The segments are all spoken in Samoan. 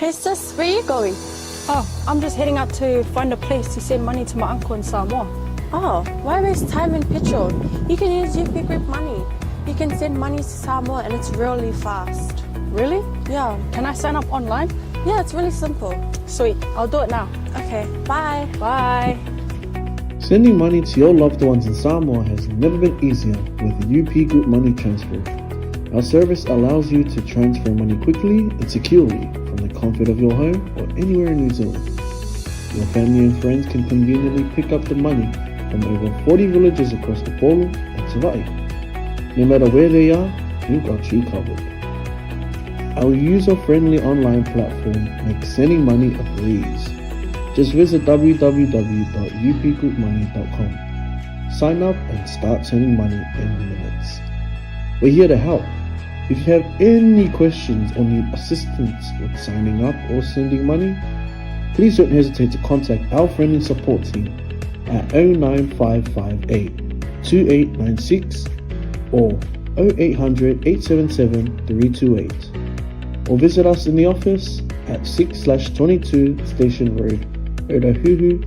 Hey sis, where you going? Oh, I'm just heading out to find a place to send money to my uncle in Samoa. Oh, why waste time and petrol? You can use UP Group Money. You can send money to Samoa and it's really fast. Really? Yeah. Can I sign up online? Yeah, it's really simple. Sweet, I'll do it now. Okay, bye. Bye. Sending money to your loved ones in Samoa has never been easier with UP Group Money Transfer. Our service allows you to transfer money quickly and securely from the comfort of your home or anywhere in New Zealand. Your family and friends can conveniently pick up the money from over 40 villages across the Upolu and Savai'i. No matter where they are, we've got you covered. Our user-friendly online platform makes sending money a breeze. Just visit www.upgroupmoney.com. Sign up and start sending money in minutes. We're here to help. If you have any questions or need assistance with signing up or sending money, please don't hesitate to contact our friendly support team at 09558 2896 or 0800 877 328 or visit us in the office at 6/22 Station Road, Otahuhu,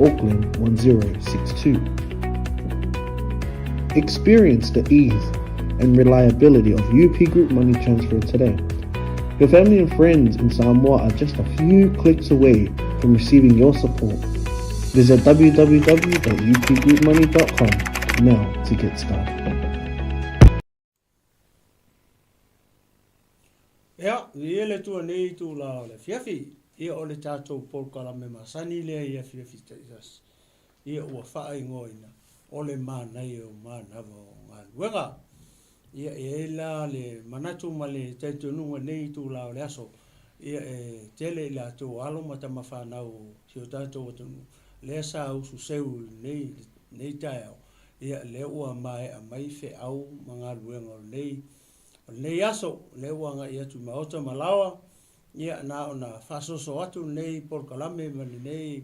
Auckland 1062. Experience the ease and reliability of UP Group Money Transfer today. Your family and friends in Samoa are just a few clicks away from receiving your support. Visit www.upgroupmoney.com now to get started. Ea, i ele tua nei itulā o le afiafi, ia o le tatou polokalame masani lea i afiafi taitasi, ia ua faaigoaina o le manaia o manava o galuega. Ia e i ai la le manatu ma le talitonuga i lenei itulā o le aso, ia e tele i latou alo ma tama fanau o si o tatou atunuu, lea sa usu seu i lenei, lenei taeao, ia lea ua maea mai feau ma galuega o lenei O lenei aso, lea ua agai atu i maota ma laoa, ia na ona faasoso atu lenei polokalame ma lenei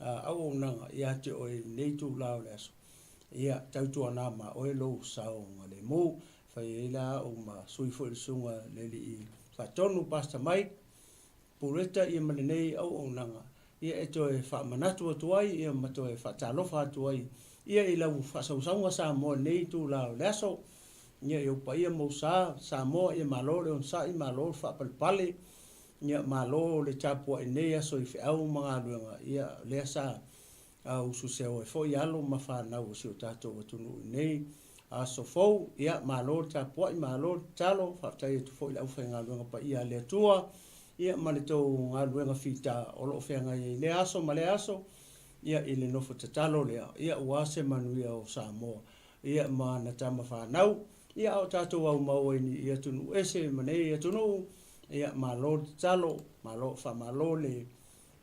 auaunaga ia te oe i lenei itula o le aso. Ia tautuana ma oe lou saogalemu. Fai ai la au ma sui foi le susuga le alii faatonu Pastor Mike, Puleta ia ma lenei auaunaga, ia e toe faamanatu atu ai ia ma toe faatalofa atu ai ia i lau faasausauga Samoa i lenei itula o le aso. Ia i ou paia ma ou sa, Samoa, ia malo le onosai, malo le faapalepale, ia malo le tapuai i lenei aso i feau ma galuega, ia lea sa A usu seu ai foi alo ma fanau o si o tatou atunuu i nei aso fou. Ia, malo le tapuai, malo le tatalo, faafetai atu foi i le aufaigaluega paia a le Atua, ia ma le tou galuega fita o lo o feagai ai i lea aso ma lea aso, ia i le nofo tatalo lea, ia aua se manuia o Samoa, ia ma ana tama fanau, ia a o tatou aumau ai i atunuu ese ma nei atunuu, ia malo le tatalo, malo, faamalo le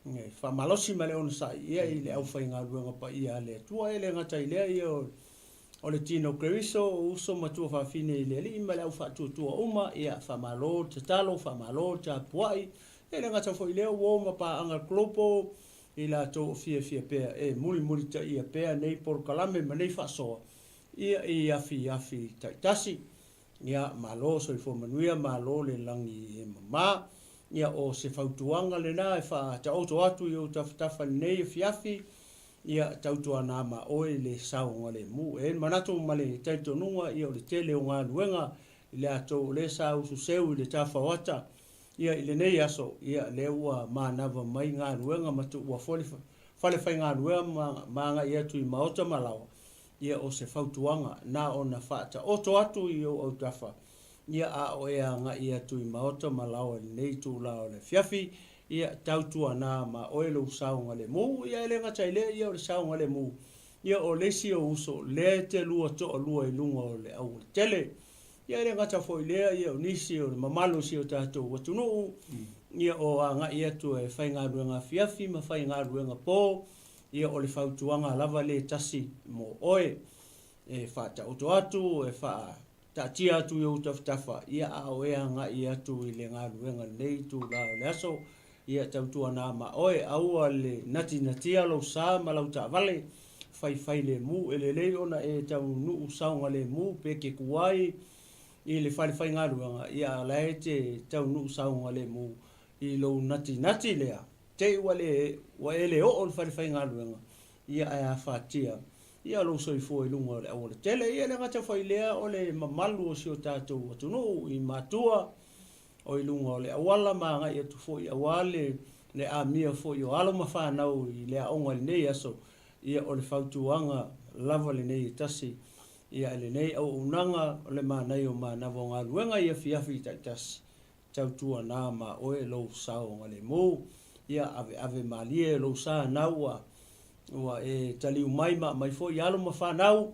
E faamalosi ma le onosai ia i le aufaigaluega paia a le Atua. E le gata i lea ia o le tino Keriso, o uso ma tuafafine i le Alii ma le aufaatuatua uma, ia faamalo le tatalo, faamalo le tapuai. E le gata foi i lea ua o ma paaga global i latou o fiafia pea e mulimulitaia pea nei polokalame ma nei faasoa ia i afiafi taitasi. Ia, malo soifua manuia, malo le lagi e mama. Ia, o se fautuaga lena e faataoto atu i ou tafatafa i lenei afiafi, ia, tautuana ma oe le saogalemu. E i ai le manatu ma le talitonuga, ia, o le tele o galuega i latou o lea sa usu seu i le tafaoata, ia, i lenei aso, ia, lea ua manava mai galuega ma tuua foi le falefaigaluega ma agai atu i maota ma laoa, Ia o se fautuaga, na ona faataoto atu i ou autafa, ia a o e agai atu i maota ma laoa i lenei itula o le afiafi, ia tautuana ma oe lou saogalemu. Ia e le gata i lea, ia o le saogalemu, ia o le isi ou uso lea e te lua toalua i luga o le aualatele. Ia e le gata foi i lea, ia o nisi o le mamalu o si o tatou atunuu, ia o agai atu e faigaluega afiafi ma faigaluega po, Ia o le fautuaga lava lea tasi mo oe, e faataoto atu, e faataatia atu i ou tafatafa, ia a o e agai atu i le galuega i lenei itula o le aso, ia tautuana ma oe, aua le natinatia lou sa ma lau taavale, faifailemu, e lelei ona e taunuu saogalemu pe ke kuai i le fale faigaluega, ia a o la e te taunuu saogalemu. i lou natinati lea, te i ua le, ua e le oo i le fale faigaluega, ia ae afatia ia lou soifua i luga o le auala tele. Ia e le gata foi i lea, o le mamalu o si o tatou atunuu i matua o i luga o le auala ma agai atu foi aua le le amia foi o alo ma fanau i le aoga i lenei aso, ia o le fautuaga lava lenei e tasi ia i lenei auaunaga o le manaia o manava o galuega i afiafi taitasi, tautuana ma oe lou saogalemu, ia aveave malie lou sa na ua ua e taliu mai ma aumai foi alo ma fanau,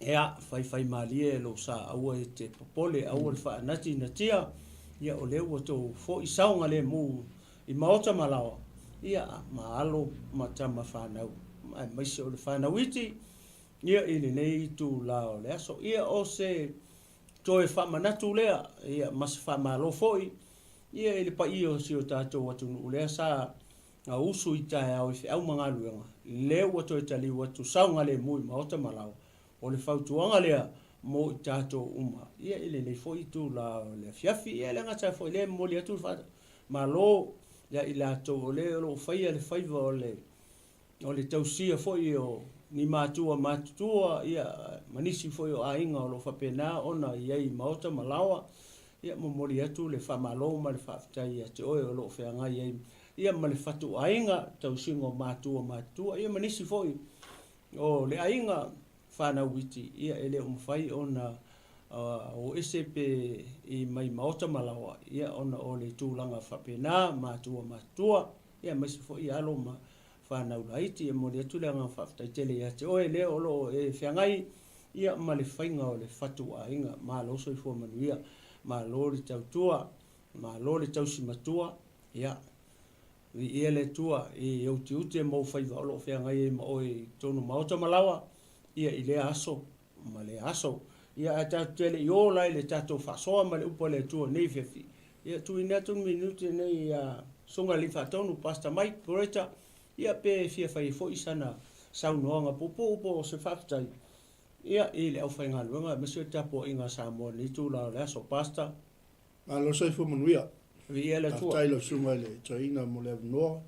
ia faifai malie lou sa, aua e te popole, aua le faanatinatia, ia o lea ua tou foi saogalemu i maota ma laoa, ia ma alo ma tama fanau, aemaise o le fanau iti, ia i lenei itula o le aso. Ia o se toe faamanatu lea, ia ma se faamalo foi, ia i le paia o si o tatou atunuu lea sa gausu i taeao i feau ma galuega, lea ua toe taliu atu saogalemu i maota ma laoa. O le fautuaga lea mo i tatou uma, ia i lenei foi itula o le afiafi. Ia e le gata foi i lea, e momoli atu le faamalo ia i latou o lea o lo o faia le faiva o le o le tausia foi o ni matua matutua, ia, ma nisi foi o aiga o lo o faapena ona i ai i maota ma laoa. Ia, momoli atu le faamalo ma le faafetai ia te oe o lo o feagai ai, ia, ma le fatuaiga, tausiga o matua matutua, ia, ma nisi foi o le aiga fanau iti, ia, e le o mafai ona o ese pe i mai maota ma laoa, ia, ona o le tulaga faapena, matua matutua, ia, aemaise foi alo ma fanau laiti. E momoli atu le agaga faafetai tele ia te oe lea o lo o e feagai ia ma le faiga o le fatuaiga. Malo soifua manuia, malo le tautua, malo le tausi matua, ia viia le Atua i ou tiute ma ou faiva o lo o feagai ai ma oe i totonu o maota ma laoa, ia i lea aso ma lea aso. Ia ae tatou te le i o la i le tatou faasoa ma le upu a le Atua nei afiafi, ia tuuina atu le minute nei ia Susuga i le Alii Faatonu, Pastor Mike Bureta, ia pe fia fai ai foi sana saunoaga puupuu po o se faafetai ia i le aufaigaluega aemaise o le tapuaiga a Samoa i lenei itula o le aso. Pastor. Malo soifua manuia. Viia le Atua. Faafetai i lau susuga i le toeaina mo le avanoa. Ou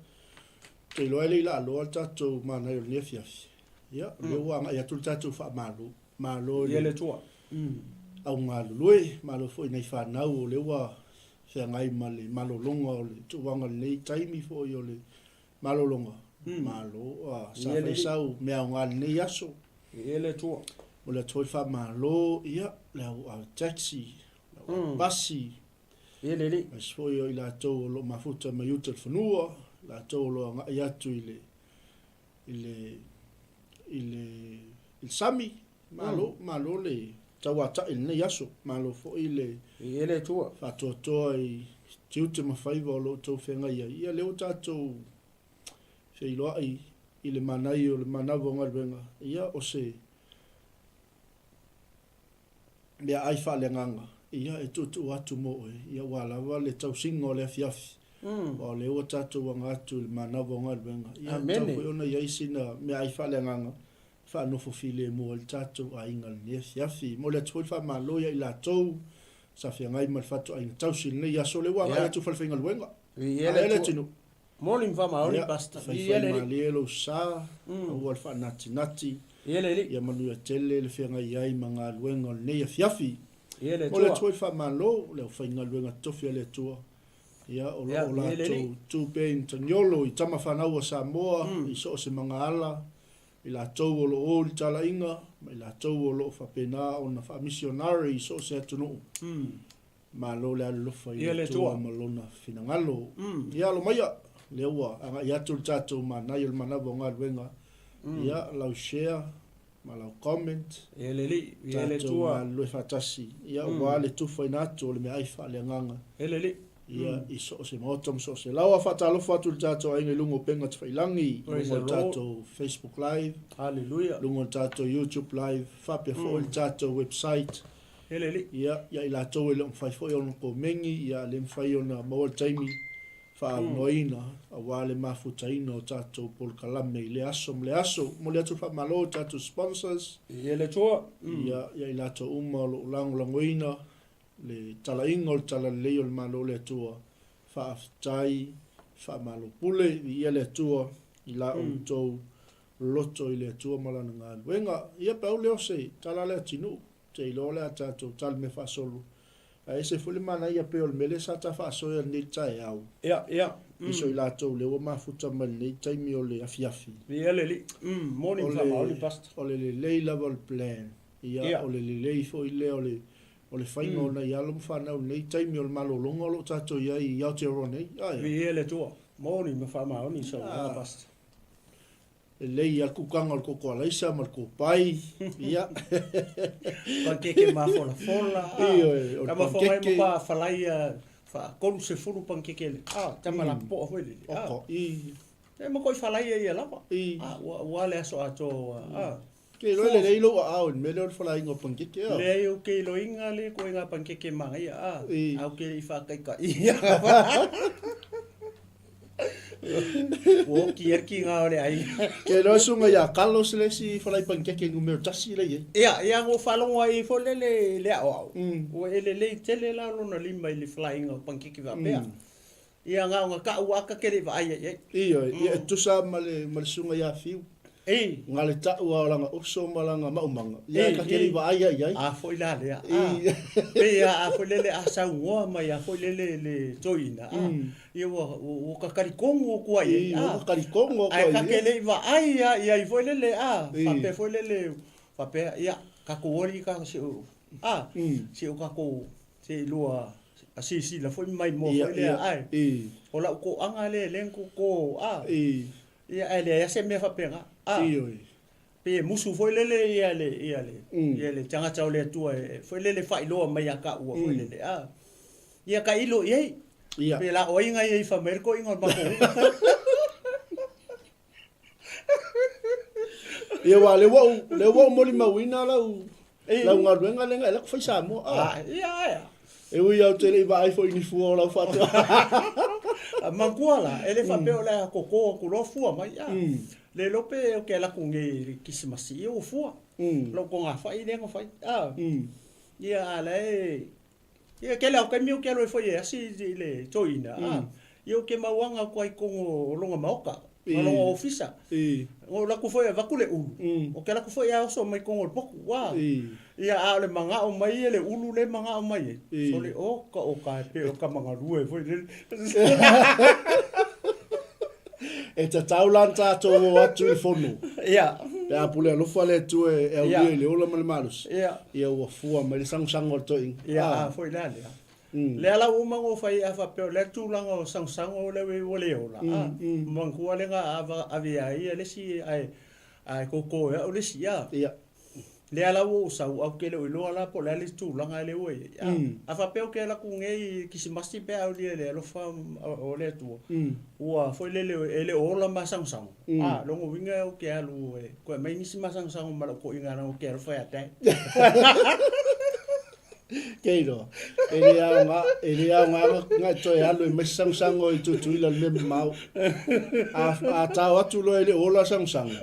te iloa e le i laaloa le tatou manaia o lenei afiafi. Ia, o lea ua agai atu le tatou faamalo. Malo i le Atua. Au galulue, malo foi i nai fanau o lea ua feagai ma le malologa o le tuuaga i lenei taimi foi o le malologa. Malo, sa fai sau mea aoga i lenei aso. Viia le Atua. Momoli atu foi le faamalo, ia, le au taxi, le au pasi, aemaise foi o i latou o lo o mafuta mai uta i le fanua, i latou o lo o agai atu i le, i le, i le, i le sami. Malo, malo le tauatai i lenei aso. Malo foi le Viia le Atua. faatoatoa i tiute ma faiva o lo o outou feagai ai. Ia lea ua tatou feiloai i le manaia o le manava o galuega, ia o se meaai faaleagaga, ia e tuutuu atu mo oe, ia aua lava le tausiga o le afiafi, aua o lea ua tatou aga atu i le manava o galuega, ia e tatau foi ona i ai sina meaai faaleagaga e faanofo filemu ai le tatou aiga i lenei afiafi. E momoli atu foi le faamalo ia i latou sa feagai ma le fatuaiga tausi i lenei aso, o lea ua agai atu i le falefaigaluega. Ae le atunuu. Moni ma faamaoni Pastor. Viia le Alii. Faifaimalie lou sa, aua le faanatinati. Viia le Alii. Ia manuia tele le feagai ai ma galuega o lenei afiafi. Viia le Atua. Momoli atu foi le faamalo i le aufaigaluega totofi a le Atua, ia o lo o latou tu pea i matagiolo i tama fanau a Samoa i so o se magaala, i latou o lo o o i le talaiga ma i latou o lo o faapena ona faamisionare i so o se atunuu. Malo le alolofa i le Atua ma Lona finagalo. Ia alo maia, lea ua agai atu le tatou manaia o le manava o galuega. Ia lau share ma lau comment. Ia le Alii, ia le Atua. Tatou galulue faatasi, ia aua le tufaina atu o le meaai faaleagaga. Ia le Alii. Ia i so o se maota ma so o se laoa. Faatalofa atu i le tatou aiga i luga o upega tafailagi, i luga o le tatou Facebook Live. Hallelujah. Luga o le tatou YouTube Live, faapea foi le tatou website. E le Alii. Ia, ia i latou e le o mafai foi ona komeni, ia le mafai ona maua le taimi faaavanoaina aua le mafutaina o tatou polokalame i lea aso ma lea aso. Momoli atu le faamalo i tatou sponsors. Ia le Atua. Ia, ia i latou uma o lo o lagolagoina le talaiga o le Talalelei o le Malo o le Atua. Faafetai, faamalo pule, viia le Atua i la outou loto i le Atua ma Lana galuega. Ia pau lea o se tala a le atinuu, te iloa o le a tatou tali mea faasolo. Ae ese foi le manaia pei o le mea lea sa ta faasoea i lenei taeao. Ia, ia. Nisi o i latou lea ua mafuta mai i lenei taimi o le afiafi. Viia le Alii. Moni ma faamaoni, Pastor. O le lelei lava o le plan. Ia, o le lelei foi lea o le O le faiga o nai alo ma fanau i lenei taimi o le malologa o lo o tatou i ai i Aotearoa nei. Ae. Viia le Atua. Moni ma faamaoni saunoaga Pastor. Lelei lava le kukaga o le koko alaisa ma le kopai. Ia. Pankeke mafolafola. Ioe, o le pankeke. Tama foi mai ma falaia fa 30 pankeke le. Ah, tama la poa foi le. Ah. Oko, i. E ma koi falaia ia lava. I. Ah, ua le aso atoa. Ah. Ke iloa e lelei lou aao i le mea lea o le falaina o pankeke a? Leai ou ke iloiga le koe ngā pankeke manaia a, a ou ke le i whākaikaia. Ua oki ai ki ngā o le aiga. Ke iloa suga iā Carlos le isi falai pankeke numero tasi le i ai. Ia, ia ua faalogo ai foi le le le aoao. Ua e lelei tele la lona lima i le falaina o pankeke faapea. Ia na ona ka'u aka ke le i vaai ai i ai. Ioe, ia e tusa ma le, ma le susuga ia Fiu. I. Na le ta'u a o lana uso ma lana maumaga, ia e ka ke le i vaai ai i ai. A foi la lea, a. Pei a, a foi lele a saunoa mai a foi lele le toeaina, a. Ia ua, ua kakalikonu atu ai i ai, a. Ua kakalikonu atu ai i ai. Ae ka ke le i vaai a i ai foi lele, a. Faapea foi lele, faapea, ia, tatou alii ka si o, a, si o tatou Se i lua silasila foi mai moa foi lea ae o lau toaga lea lea na toto a ia ae leai lava se mea faapena a pei e musu foi lele ia le ia le ia le tagata o le Atua e foi lele faailoa mai ia taua foi lele a ia tailo i ai pe la o ai na ia i fai mai le toeaina o le matou Ia aua lea ua ou, lea ua ou molimauina lau, lau galuega lea na e alu atu fai Samoa. Ah, ia, ia. E ui lava ou te le i vaai foi i ni fua o lau faatoaga. Manatua la, e le faapea o le a toto atu loa fua mai. Ah, le iloa pe ou te alu atu nei i le Kerisimasi, ia ua fua. Lou togafai lea na fai. Ah, ia a la e Ia tele lava o taimi ou te alu ai foi e asi i le toeaina, a, ia ou te mauaga atu ai i totonu o lona maota, ma lona ofisa. Na ou alu atu foi e avatu le ulu, ou te alu atu foi ae oso mai totonu o le potu, ua. Ia, a o le manao mai ia le ulu lea e manao mai ai, sole, oka oka e pei o tama galue foi lele. E tatau la ona tatou o atu i le fono. Ia. Pe a pule alofa le Atua e aulia i le ola ma le malosi. Ia. Ia ua fua mai le sagosago a le toeaina. Ia, a foi la lea. Lea la ua uma ona ou fai a faapea o lea tulaga o sagosago lea ua le ola, a. Manatua lea na ave ai ia le isi ae ae toto e au le isi, a. Ia. Lea la ua ou sau, ae ou te le o iloa la po o le a le isi tulaga lea ua i ai. A, a faapea ou te alu atu nei i Kerisimasi pe a aulia i le alofa o le Atua, ua foi lele e le o ola masagosago, a, lona uiga ou te alu e toe aumai nisi masagosago ma lau toeaina leaga ou te alofa ia te ai. Ke iloa, e le aoga, e le aoga na e toe alu e mai se sagosago i Tutuila i le mea mamao. A, a tao atu loa e le o ola sagosago,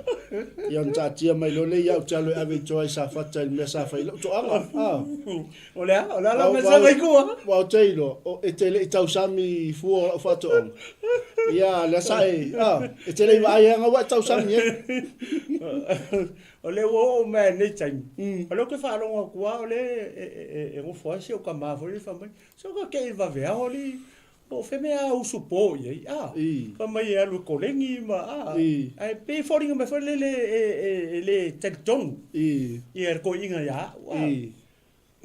ia ona taatia mai loa lea ia ou te alu e ave i tua i Safata i le mea sa fai ai lau toaga. A. O le a? O le a la mea sa fai tua? Aua ou te iloa, o, e te le i tausami i fua o lau faatoaga. Ia, lea sa e, a, e te le i vaai ai ua e tausami ai. O lea ua oo mai i lenei taimi, o lea ou te faalogo atu lava o lea e nofo ai si ou tama foi lea fai mai, se ua te i vaveao alii, po o fea mea a usu po i ai, a, fai mai e alu e koleni ma, a, ae pei e foliga mai foi lele e le talitonu ia le toeaina ia au, a.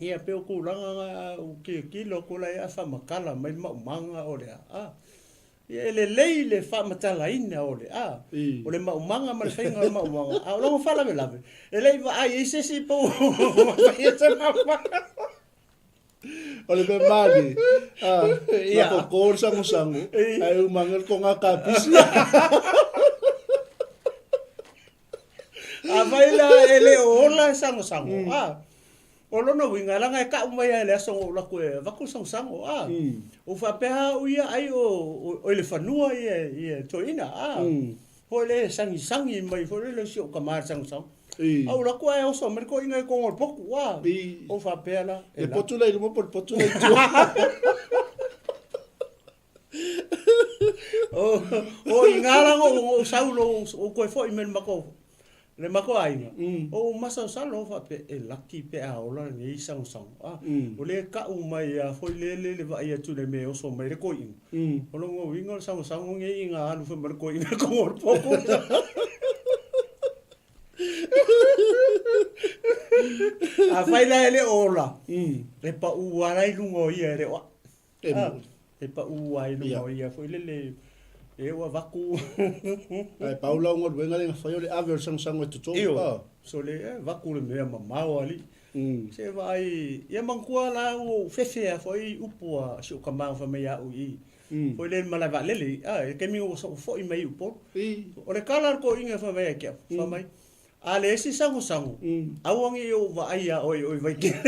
Ia pei o tulaga na ou tilotilo atu la ia faamatala mai le maumaga o le a, a. Ia e lelei le faamatalaina o le a, o le maumaga ma le faiga o le maumaga, a o lona faalavelave, e le i vaai ai se isi po ua faia se maumaga. O le mea malie, a, na koko le sagosago, ae uma ane le toga kapisi. Afai la e le o ola e sagosago, a, o lona uiga, leaga e ka'u mai lava i le aso na ou alu atu e avatu le sagosago, a, ua faapea lava au ia ai o i le fanua ia toeaina, a, foi lea e sagisagi mai foi lele si ou tama i le sagosago. Ae ou alu atu ae oso mai le toeaina i totonu o le potu, a, ou faapea la, e la. Le potu la i luma po o le potu la i tua. O, o i ngā ranga o o saulo o koe foi me le mako le mako aiga. O u masalosalo o faapea e laki pe a ola lenei sagosago. A, o lea e ka'u mai a foi le le le vaai atu i le mea e oso mai le koiina. O lona uiga o le sagosago nei ina alu foi ma le koiina i kogo o le poku. Afai la e le o ola, e pa'u lava la i luga o ia e le o a'u. E moni. E pa'u lava i luga o ia foi lele e ua vaku. Ae pau lau galuega lea na fai o le ave o le sagosago e totogi. Ioe. Sole e vaku le mea mamao alii. Se vaai, ia manatua la ua ou fefe lava foi i upu a si ou tama fai mai ia au i i. Foi lele malae vaalele, a, i le taimi ua foi mai i Upolu. O le tala a le toeaina fai mai ia te au, fai mai, A leai se sagosago, aua ne i ou vaai ia oe i o i Vaitele.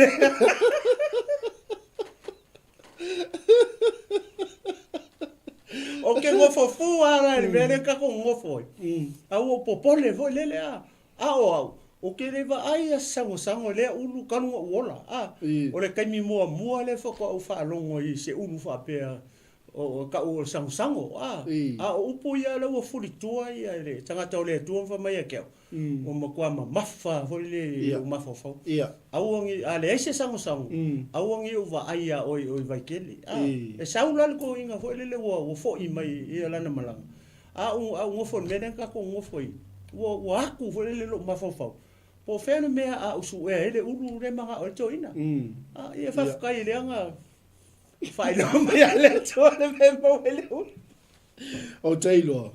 Ou te nofo fū lava la i le mea lea tatou nonofo ai. A ua ou popole foi lele a, a o au, ou te le vaai lava se sagosago i lea ulu talu ona ou ola. A, o le taimi muamua lea faatoa ou faalogo ai i se ulu faapea o tau o le sagosago, a, a o upu ia lea ua fulitua ia le tagata o le Atua ma fai mai ia te au, ua matua mamafa foi le i lou mafaufau. Aua ne i, a leai se sagosago, aua ne i ou vaai ia oe i o i Vaitele. A, e sau la le toeaina foi lele ua foi mai ia lana malaga, a ou, a ou nofo i le mea lea na tatou nonofo ai, ua atu foi lele lou mafaufau, po o fea le mea a ou suea ai le ulu lea e manao ai le toeaina. A, ia faafetai leaga Faailoa mai a le Atua le mea e maua ai le ulu. Ou te iloa.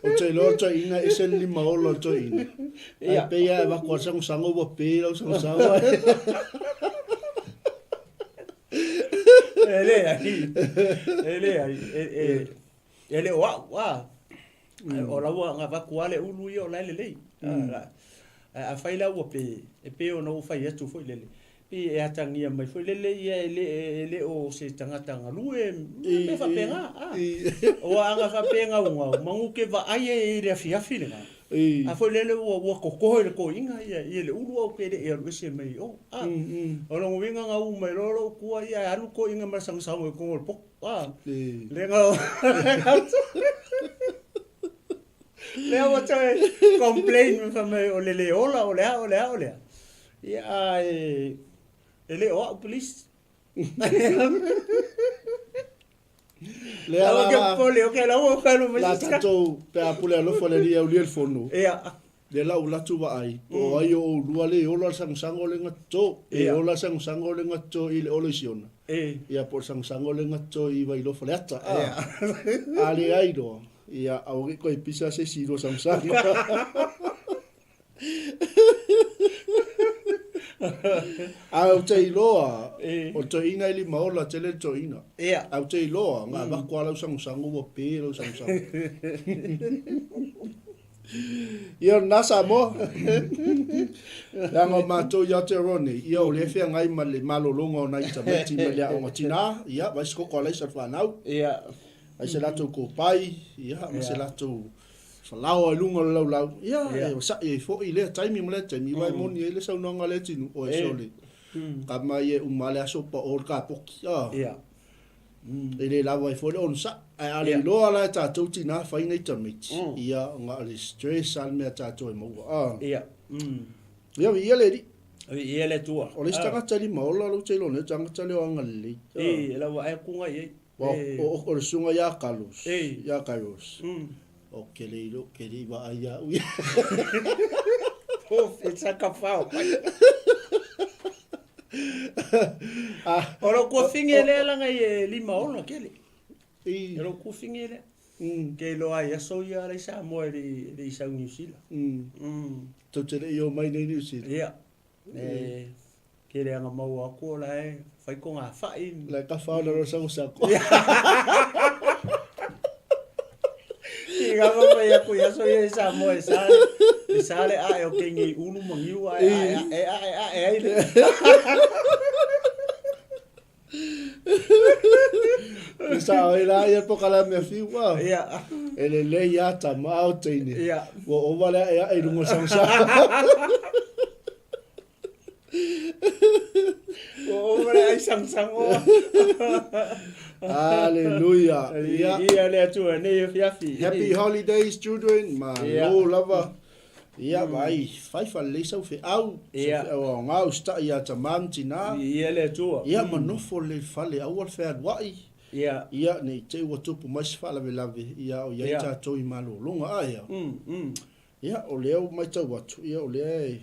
Ou te iloa o le toeaina e ese le lima ola o le toeaina. Ae pei lava e avatu lava le sagosago ua pe lau sagosago. E leai. E leai. E le o au, a. O la ua avatu lava le ulu ia o la e lelei. Ae afai la ua pe, e pei ona ou fai atu foi lele, pei e atagia mai foi lele ia e le, e le o se tagata galue, mea faapena. Aua a na faapea e gaugau, manu ke vaai ai i le afiafi lena. A foi lele ua, ua toto e le toeaina ia, ia le ulu ae ou te le i alu ese mai i o. O lona uiga na u mai loa lou tua ia e alu toeaina ma le sagosago i totonu o le potu. Le ga Lea ua toe complain ma fai mai o le le ola, o le a, o le a, o le a. Ia, ae e le o au police. Lea la la popole, okay, la ua kalu mai la tatou pe a pule alofa le Alii e aulia le fono. Ia. Lea la ou latu vaai, po o ai o oulua le ola le sagosago le gato, e ola le sagosago le gato i le olo i Siona. Ia po o le sagosago le gato i Vailoa Faleata. A, a leai loa, ia aua ne i toe pisa se isi i lua sagosago. Ae ou te iloa, o le toeaina e lima ola tele le toeaina. Ae ou te iloa, na avatu lava lau sagosago ua pe lau sagosago. Ia o lena Samoa. Leaga o matou i Aotearoa nei, ia o lea e feagai ma le malologa o nai tamaiti mai le aoga tina, ia vaai se koko a laisa le fanau. Ia. Vaai se latou kopai, ia ma se latou falaoa i luga o le laulau. Ia e sa'i ai foi lea taimi ma lea taimi, aua e moni ai le saunoaga a Leatinuu, oi sole, kama ia e uma lava le aso pao le kapoki. Ia. E le lava ai foi le onosai. Ae a le iloa la e tatou tina fai nei tamaiti, ia na o le stress lava le mea a tatou e maua. A. Ia. Ia viia le Alii. Viia le Atua. O le isi tagata e lima ola lou te iloa nei, o le tagata lea o Agalelei. E, lau vaai atu nai ai. O le susuga ia Carlos. Ia Carlos. O ke le ilo, ke le i vaai ia au ia. Po fe saka whao mai. O lou kuafine lea laga i e lima ola kele. I. O lou kuafine lea. Ke iloa ai aso ia ala i Samoa e le i sau Niu Sila. Tou te le i o mai nei Niu Sila. Ia. E ke leaga maua atu o la e fai togafai. La e kafa ona lona sagosago. I ngā mai aku i aso ia i Samoa e sa e sa le ae o ke ngei ulu ma ngiu ae ae ae ae ae ai le. E sa ai la ia po kala mea fiu a. Ia. E lelei a tama a o teine. Ia. Ua ova le ae ae i luga o sagosago. Ua ova le ai. sagosagoa. Hallelujah. Ia. Viia le Atua i lenei afiafi. Happy holidays children. Ia. Malo lava. Ia, vaai, fai falelei sau feau, sau feau aoga, usitai ia tama ma tina. Viia le Atua. Ia, ma nofo lelei i le fale, aua le fealuai. Ia. Ia, ne i te i ua tupu mai se faalavelave, ia, o i ai tatou i malologa. Ae a? Ia, o lea ua matau atu, ia, o lea e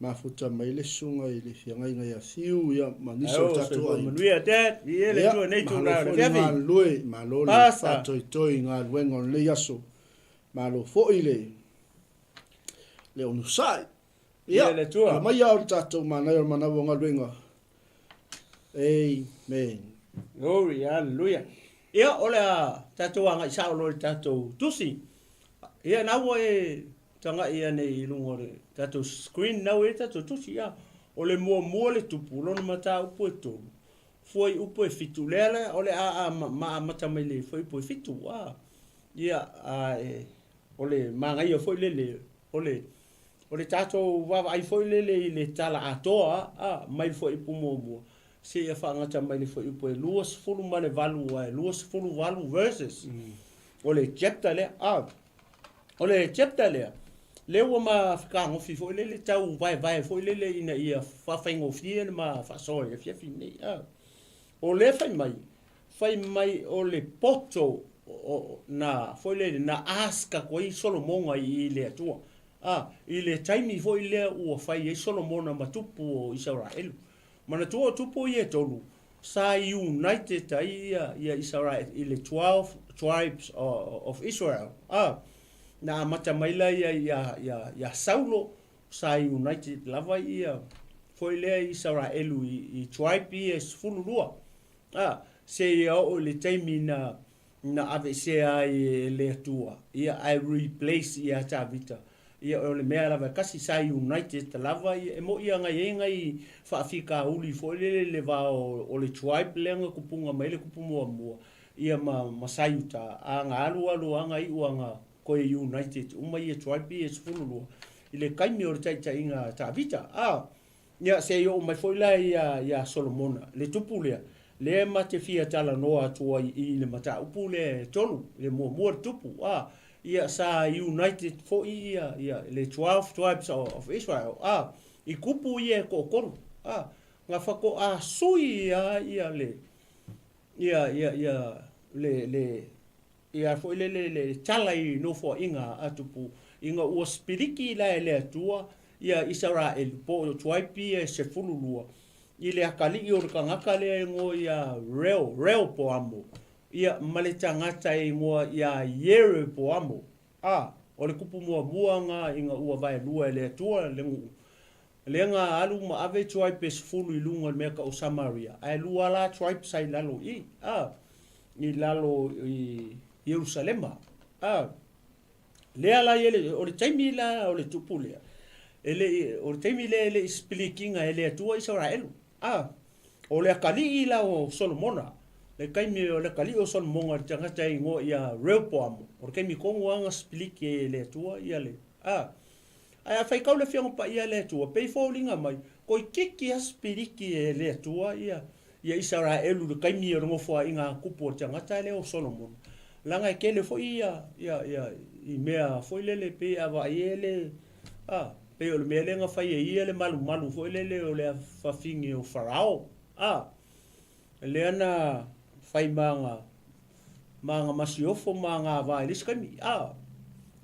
mafuta mai le susuga i le feagaiga ia Fiu, ia, ma nisi o Ae o, tatou soifua aiga. manuia, Dad. Viia le Ia, Atua i lenei malo itula o le foi le afiafi. galulue, malo le Pastor. faatoetoe i galuega o lenei aso. Malo foi le le onosai. Ia, Viia le Atua. ala mai ao le tatou manaia o le manawa o galuega. Amen. Glory, hallelujah. Ia, o le a tatou agai sao loa i le tatou tusi. Ia, na ua e tagai ane i luga o le tatou screen, na ua i ai le tatou tusi. Ia, o le muamua le tupu, lona mataupu e tolu, fuaiupu e fitu. Lea la, o le a ma amata mai le fuaiupu e fitu. A, ia, a, e, o le manaia foi lele, o le, o le tatou vaavaai foi lele i le tala atoa, a, mai le fuaiupu muamua, seia faagata mai le fuaiupu e 28 aua e 28 verses o le chapter lea. A, o le chapter lea, lea ua ma fetagofi foi lele tau vaevae foi lele ina ia faafaigofie le ma faasoa i le afiafi lenei. A, o lea fai mai, fai mai o le poto o, na foi lele, na ask atu ai Solomona i le Atua. A, i le taimi foi lea ua fai ai Solomona ma tupu o Isaraelu. Manatua o tupu ia e tolu, sa united ai ia, ia Isarael i le 12 tribes of Israel. A, na amata mai la ia ia, ia, ia Saulo, sa united lava ia foi lea Isaraelu i, i tribe ia e 12. A, seia oo i le taimi na, na aveesea ai e le Atua, ia, ae replace ia Tavita. Ia, o le mea lava e kasi, sa united lava ia, e mo'i a nai ai nai faafitauli foi lele i le va o, o le tribe lea na tupuga mai ai le tupu muamua, ia ma, ma Saiuta, a na alu alu lava na iu a na toe united uma ia tribe ia e 12 i le taimi o le taitaiga a Tavita. A, Ia, se i oo mai foi la ia, ia Solomona, le tupu lea, lea ma te fia talanoa atu ai i le mataupu lea e tolu, le muamua le tupu, a, ia, sa united foi ia, ia, le 12 tribes of Israel, a, i kupu ia e toatolu, a, na faatoa sui a ia le, ia, ia, ia, le, le, Ia foi lele le tala i nofoaiga a Tupu, ina ua sipiliki la e le Atua ia Isaraelu, po o tribe ia e 12, i le akalii o le tagata lea e igoa ia Reo, Reopoamo, ia, ma le tagata e igoa ia Ieropoamo. A, o le kupu muamua na ina ua vaelua e le Atua le nuu, lea na alu ma ave tribe e 10 i luga o le mea tau o Samaria, ae lua la tribe sa i lalo i i, a. i lalo i Ierusalema. A, lea la i le, o le taimi la o le tupu lea, e le i, o le taimi lea e le i sipilikiga e le Atua Isaraelu. A, o le akalii la o Solomona, le taimi o le akalii o Solomona le tagata e igoa ia Reopoamo, o le taimi tonu lava na sipiliki ai e le Atua ia le, a, ae a faitau le Afioga Paia a le Atua, pei foliga mai, toeitiiti lava sipiliki e le Atua ia, ia Isaraelu i le taimi o le nofoaiga a tupu o le tagata lea o Solomona, leaga e tele foi ia, ia, ia, i mea foi lele pei a vaai e le, a, pei o le mea lea na fai e ia le malumalu foi lele o le afafine o Farao, a, lea na fai ma ana, ma ana masiofo ma ana ava i le isi taimi, a,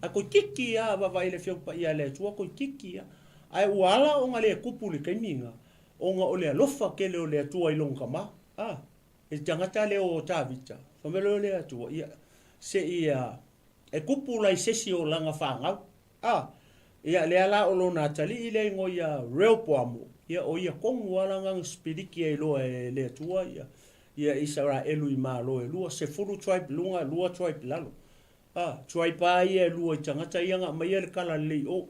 ae toeitiiti lava a vaavaai i le Afioga Paia a le Atua, toeitiiti lava. Ae ua ala ona le tupu i le taimi lena, Ona o le alofa tele o le Atua i lona tama, a, i le tagata lea o Tavita, fai mai loa le Atua, ia, se i a, e kupu la i sesi o lana fanau, a, ia, lea la o lona atalii lea igoa ia Reopoamo, ia, o ia tonu lava lana na sipiliki ai loa e le Atua ia, ia Isaraelu i malo e lua, 10 tribe luga, lua tribe lalo. A, tuai pa ia e lua i tagata ia na aumaia le kala lelei o.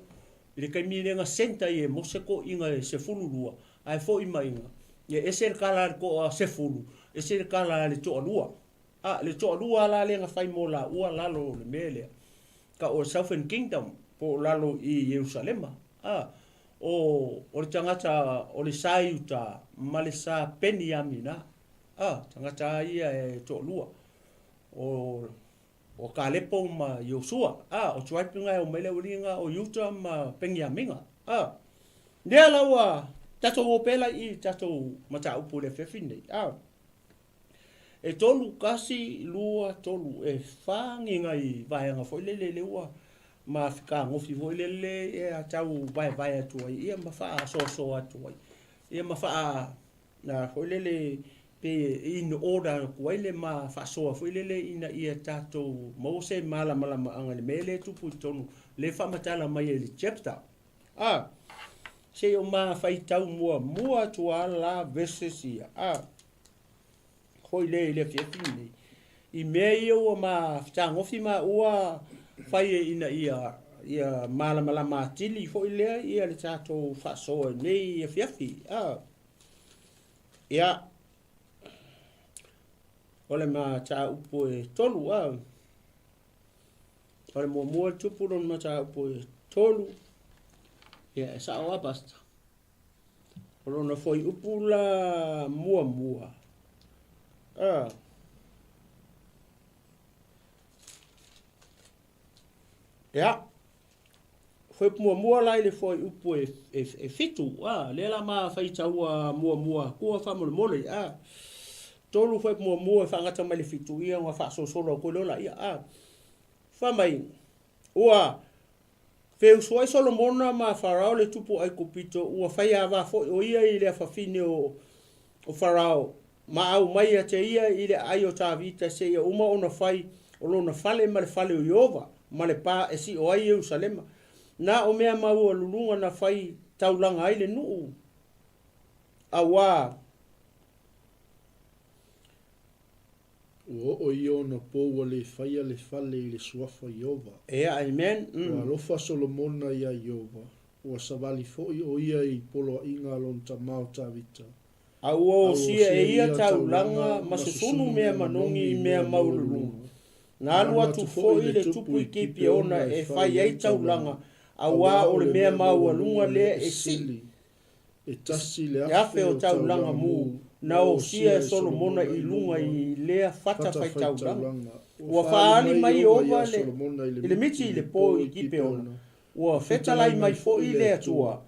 I le taimi lea na sent ai e Mose toʻiga e 12, ae foʻi maiga, ia ese le kala a le toa sefulu, ese le kala a le toalua. A, le toalua la lea na fai mo laua lalo o le mea lea, ka o Southern Kingdom, po o lalo i Ierusalema. A, O, o le tagata o le sa Iuta ma le sa Peniamina, a, tagata a ia e toalua, o, o Kalepo ma Iosua, a, o tribe nga e omai le aualii nga o Iuta ma Peniamina, a. Lea la ua tatou o pea la i tatou mataupu i le afiafi lenei, a. E tolu, kasi, lua, tolu, e fa ni nai vaega foi lele lea ua mafikagofi foi lele e tau vaevae atu ai ia ma faasoasoa atu ai ia ma faa na foi lele pe in order atu ai le ma faasoa foi lele ina ia tatou maua se malamalamaaga i le mea lea e tupu i totonu le faamatala mai ai i le chapter. A, se i o ma faitau muamua atu a la verses ia. A, hoi le i le afiafi lenei. I mea ia ua ma fetagofi ma ua fai e ina ia ia malamalama atili foi lea ia le tatou faasoa i nei afiafi. A, ia, o le mataupu e tolu, a. O le muamua le tupu lona mataupu e tolu. Ia, e sao a, Pastor. O lona fuaiupu la muamua. Ah. Ia. Fuaiupu muamua la i le fuaiupu e, e, e fitu. Ah, lea la ma faitaua muamua atua faamolemole. Ah. Tolu fuaiupu muamua e faagata mai le fitu ia ona faasolosolo atu ai lea laia. Ah. Fai mai, ua Feusuai Solomona ma Farao le tupu o Aikupito, ua faiava foi o ia i le afafine o Farao, ma aumai ia te ia i le aai o Tavita seia uma ona fai o lona fale ma le fale o Ieova, ma le pa e sio ai Ierusalema. Na o mea maualuluga na fai taulaga ai le nuu, auā. Ua oo ia ona po ua le faia le fale i le suafa Ieova. Ea, amen. Ua alofa Solomona iā Ieova, ua savali foi o ia i poloaiga a lona tama o Tavita. A ua osia e ia taulaga ma susunu mea manogi i mea maualuluga. Na alu atu foi le tupu i Kipeona e fai ai taulaga, auā o le mea maualuga lea e sii. E tasi le afe o taulaga mu na osia e Solomona i luga i lea fata faitaulaga. Ua faaali mai Ieova i le miti i le po i Kipeona, ua fetalai mai foi le Atua,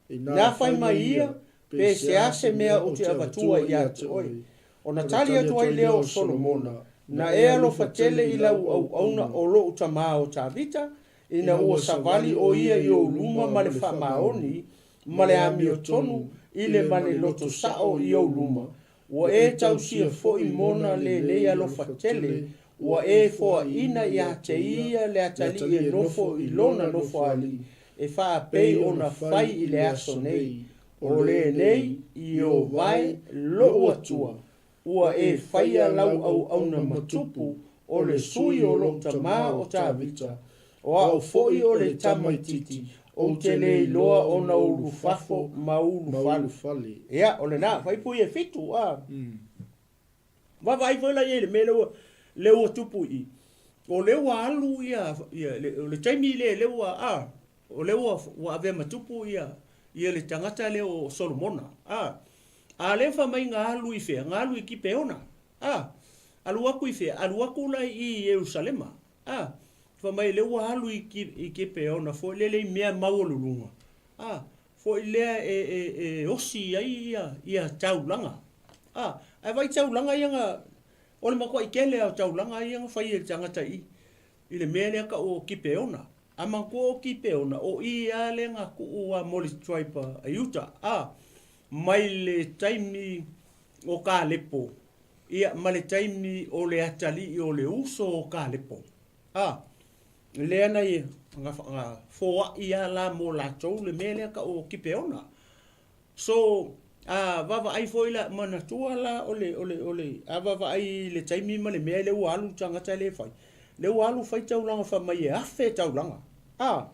Na fai mai ia, pe se a se mea ou te avatua ia te oe. Ona tali atu ai lea o Solomona, Na e alofa tele i lau auauna o lou tama o Tavita, ina ua savali ʻo ia i ou luma ma le faamaoni, ma le amiotonu i le ma le loto saʻo i ou luma, ua e tausia foi mona lenei alofa tele, ua e foaʻina iā te ia le atalii e nofo i lona nofoalii, e faapei ona fai i le aso nei. O lenei, Ieova e, loʻu Atua, Ua e faia lau auauna matupu, o le sui o lou tama o Tavita, o au foi o le tamaititi, ou te le iloa ona ulu fafo ma ulu fale. Ia, o lena, faipui e fitu, a. Vaavaai foi la i ai i le mea lea ua, lea ua tupu i i. O lea ua alu ia, ia le, o le taimi lea, lea ua, a, o lea ua, ua avea matupu ia, ia le tagata lea o Solomona, a. A lea fai mai na alu i fea? Na alu i Kipeona. A, alu aku i fea? Alu aku la i Ierusalema. A, fai mai lea ua alu i, i Kipeona foi lele i mea maualuluga. A, foi lea e, e, e osi ai ia, ia taulaga. A, ae vaai taulaga ia na, o le matuai tele lava o taulaga ia na fai e le tagata i, i le mea lea tau o Kipeona. A manatua o Kipeona, o i lava lea na tuu a mo le tribe a Iuta. A, mai le taimi o Kalepo, ia, ma le taimi o le atalii o le uso o Kalepo. A, lea na, na, na foai lava la mo latou le mea lea tau o Kipeona. So, a vaavaai foi la, manatua la o le, o le, o le, a vaavaai i le taimi ma le mea lea ua alu le tagata lea e fai, lea ua alu fai taulaga fai mai e afe taulaga. A,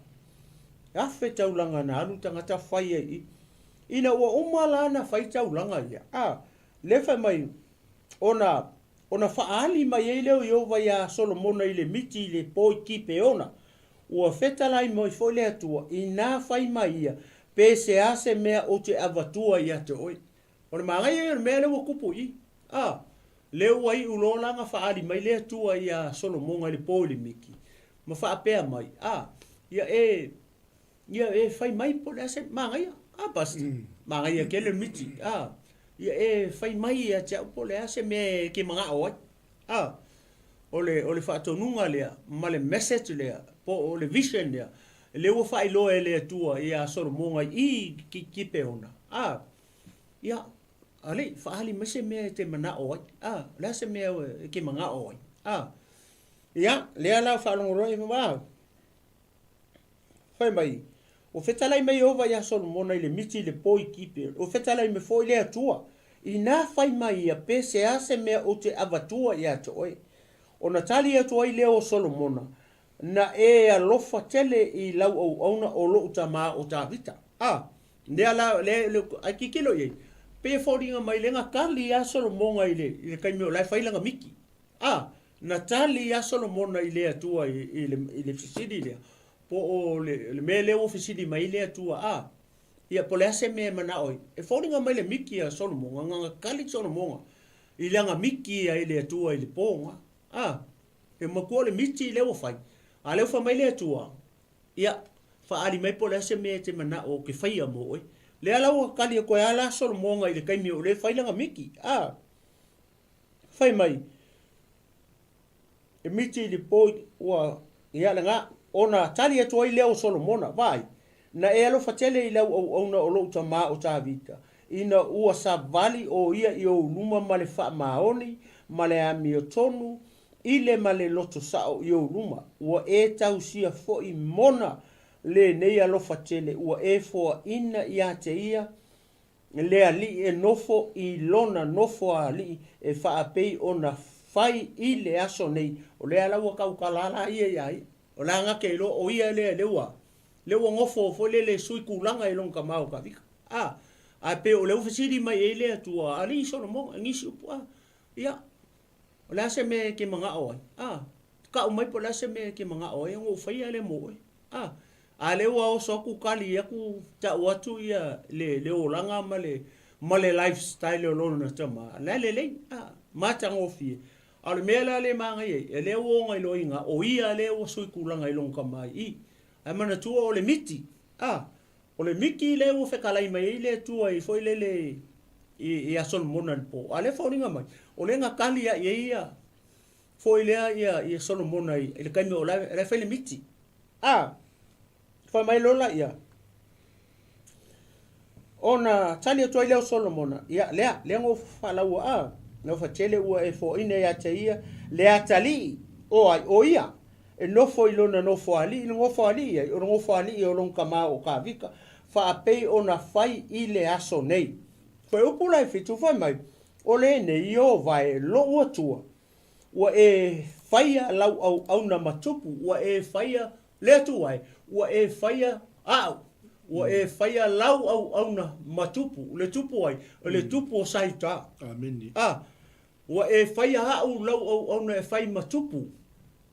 e afe taulaga na alu le tagata fai ai i i. Ina ua uma la na fai taulaga ia, a, lea fai mai, ona, ona faaali mai ai lea o Ieova iā Solomona i le miti i le po i Kipeona, ua fetalai mai foi le Atua, inā fai mai ia, Pe se a se mea ou te avatua ia te oe. O le magaia ia o le mea lea ua kupu i i. A, lea ua iu loa la na faaali mai le Atua ia Solomoga i le po i le miki, ma faapea mai, A, ia e, ia e fai mai po o le a se magaia. A, Pastor, magaia tele le miti. A, ia e fai mai ia te au po o le a se mea e te manao ai. A, o le, o le faatonuga lea ma le message lea, po o le vision lea, lea ua faailoa e le Atua ia Solomoga i i Kipeona. A, ia, alii, faaali mai se mea e te manao ai. A, o le a se mea e te manao ai? A, ia, lea la faalogologo ai, a, fai mai, Ua fetalai mai Ieova iā Solomona i le miti i le po i Kipeone, ua fetalai mai foi le Atua, Inā fai mai ia pe se a se mea ou te avatua iā te oe. Ona tali atu ai lea o Solomona, Na e alofa tele i lau auauna o loʻu tamā o Tavita. A, lea la, lea, le, ai kikilo i ai, pei e foliga mai le na tali iā Solomona i le, i le taimi o la e fai lana miti. A, na tali iā Solomona i le Atua i, i le, i le fesili lea, Po o le, le mea lea ua fesili mai ai le Atua, a, ia, po o le a se mea e manao ai? E foliga mai le miki a Solomoga, na na kali Solomoga i lana miki ia i le Atua i le po na. A, e matua o le miti lea ua fai, a lea ua fai mai le Atua, ia, faaali mai po o le a se mea e te manao ou te faia mo oe. Lea la ua kali atu ai lava la Solomoga i le taimi o lea e fai lana miki, a, fai mai, E miti i le po ua ia lena, ona tali atu ai lea o Solomona, Vaai, na e alofa tele i lau auauna o lou tamā o Tavita, ina ua savali ʻo ia i ou luma ma le faamaoni ma le amiotonu i le ma le loto saʻo i ou luma, ua e tausia foʻi mona lenei alofa tele ua e foaʻina iā te ia le alii e nofo i lona nofoa-alii e faapei ona fai i le aso nei, o lea la ua tautala la ia iā ia. O la gate iloa o ia lea lea ua lea ua nofo foi lele sui tulaga i lona tama o Tavita. A, ae pei o lea ua fesili mai ai le Atua, Alii Solomona, i nisi upu, a, ia, o le a se mea e te manao ai? A, kau mai po o le a se mea e te manao ai ona ou faia lea mo oe. A, a lea ua oso atu kali aku tau atu ia le, le olaga ma le, ma le lifestyle o lona tama, la e lelei, a, matagofie. A o le mea la lea e manaia ai, e lea ua oga iloa o ia lea ua sui tulaga i lona tama i i. Ae manatua o le miti, a, o le miti lea ua fetalai mai ai le Atua i foi lele i, ia Solomona i le po. A lea e foliga mai, o lea na kali aʻe ai ia, foi lea ia, ia Solomona i, i le taimi o la, la e fai le miti. A, fai mai loa laia, ona tali atu ai lea o Solomona, ia, lea, lea na ou faalaua, a, na fatele ua e foaina ia te ia le atalii, o ai, o ia, e nofo i lona nofoalii, le nofoalii ai, o le nofoalii o lona tama o Tavita, faapei ona fai i le aso nei. Koe upu la e fitu fai mai, o lenei Ieova e lou Atua, Ua e faia lau auauna ma tupu, ua e faia le Atua e, ua e faia aʻu, ua e faia lau auauna ma tupu, le tupu ai, o le tupu o Saita. Amene. A, ua e faia aʻu lau auauna e fai ma tupu.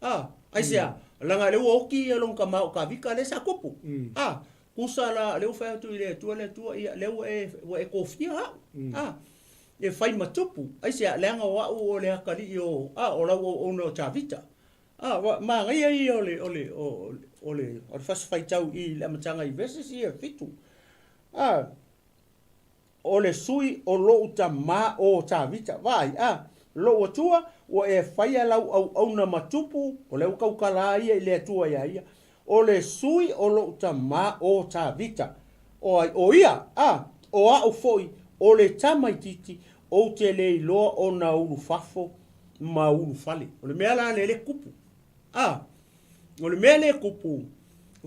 A, aisea, leaga lea ua oti ia lona tama o Tavita lea sa tupu. A, Kusa la, lea ua fai atu i le Atua, le Atua, ia, lea ua e, ua e tofia au, a, e fai ma tupu, aisea, leaga o au o le atalii o, a, o lau auauna o Tavita. A, ua manaia ia o le, o le, o, o le, o le fasi faitau i le amataga i verses ia e fitu. A, o le sui o lou tamā o Tavita. Vaai, a, lou Atua, ua e faia lau auauna ma tupu, o lea ua tautala ia i le Atua iā ia, o le sui o lou tamā o Tavita. O ai, o ia, a, o au foi, o le tamaitiiti, ou te le iloa ona ulufafo ma ulufale. O le mea la lea le kupu. A, o le mea lea e kupu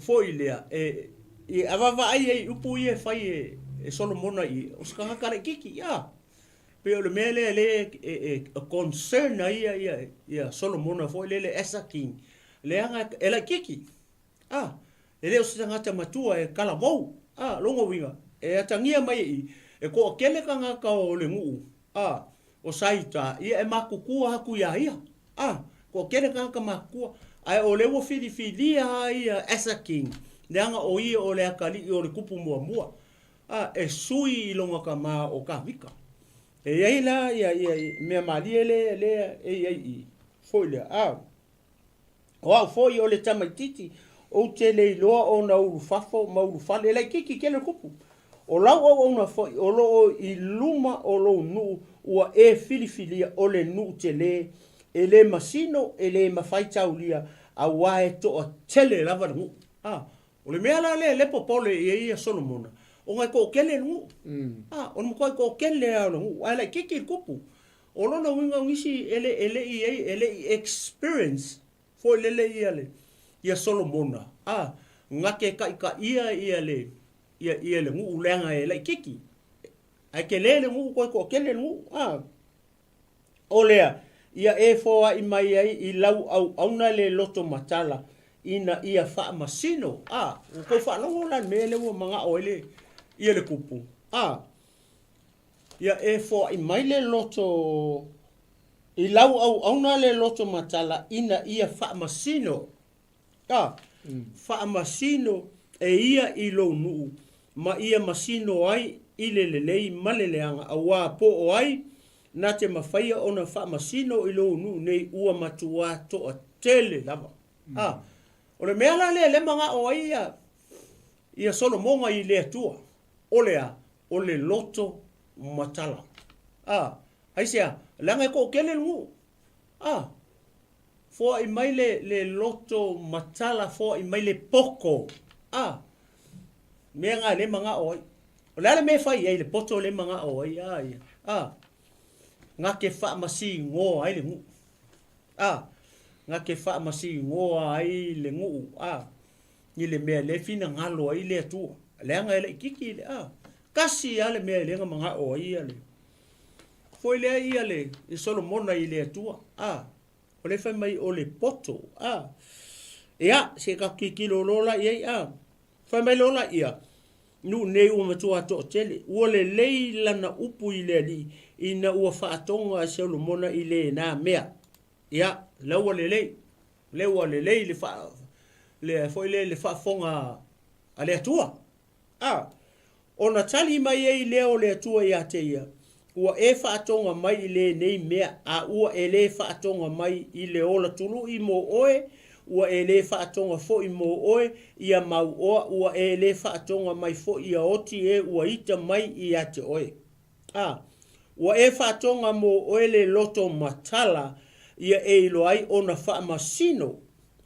foi lea, e, e a vaavaai ai i upu ia e fai e, e Solomona i, o se tagata laitiiti, a. Pei o le mea lea lea e, e, e concern ai ia, ia, ia Solomona foi lele as a king, leaga e laitiiti. A, e le o se tagata matua e talavou. A, lona uiga, e atagia mai e i, e toatele tagata o le nuu, a, o Saita, ia e matutua atu iā ia. A, toatele tagata matutua, ae o lea ua filifilia a ia as a king. Leaga o ia o le atalii o le kupu muamua, a, e sui i lona tama o Tavita. E i ai la ia, ia mea malie lea, lea e i ai i i, foi lea, a. O au foi o le tamaititi, ou te le iloa ona ulufafo ma ulufale, e laititi tele le kupu. O lau auauna foi o lo o i luma o lou nuu ua e filifilia o le nuu tele, e le masino, e le mafai taulia, auā e toatele lava le nuu. A, o le mea la lea lea popole i ai ia Solomona, ona e toatele le nuu. A, o le matuai toatele lava o le nuu, ae laititi le kupu. O lona uiga o nisi e le, e le i ai, e le i experience foi lele ia le, ia Solomona, a, na te taitaia ia le, ia, ia le nuu leaga e laititi. Ae tele le nuu toe toatele le nuu, a. O lea, ia e foai mai ai i lau auauna le loto matala ina ia faamasino, a. Ua tou faalogo la i le mea lea ua manao ai le, ia le kupu, a. Ia e foai mai le loto i lau auauna le loto matala ina ia faamasino, a, faamasino e ia i lou nuu ma ia masino ai i le lelei ma le leaga, auā po o ai na te mafaia ona faamasino i lou nuu nei ua matuā toatele lava. A, o le mea la lea lea manao ai ia, ia Solomona i le Atua, o le a? O le loto matala. A, aisea? Leaga e toatele le nuu. A, foai mai le, le loto matala, foai mai le poto. A, mea na le manao ai. O le a le mea e fai ai le poto le manao ai, a ia. A, na te faamasinoa ai le nuu. A, na te faamasinoa ai le nuu. A, i le mea le finagalo ai le Atua. Leaga e laititi le, a, tasi lava le mea e le na manao ai ia le, foi lea ia le, i Solomona i le Atua, a, o le fai mai o le poto, a, ia, se tatou tilotilo loa la i ai, a, fai mai loa la ia, nuu nei ua matua toatele, ua lelei lana upu i le Alii, ina ua faatoga e Solomona i lena mea. Ia, la ua lelei. Lea ua lelei le faa, le foi lea le faafofoga a le Atua. A, ona tali mai ai lea o le Atua ia te ia, Ua e faatoga mai i lenei mea, a ua e le faatoga mai i le ola tului mo oe, ua e le faatoga foi mo oe ia mauoa, ua e le faatoga mai foi ia oti e ua ita mai ia te oe. A, ua e faatoga mo oe le loto matala ia e iloa ai ona faamasino,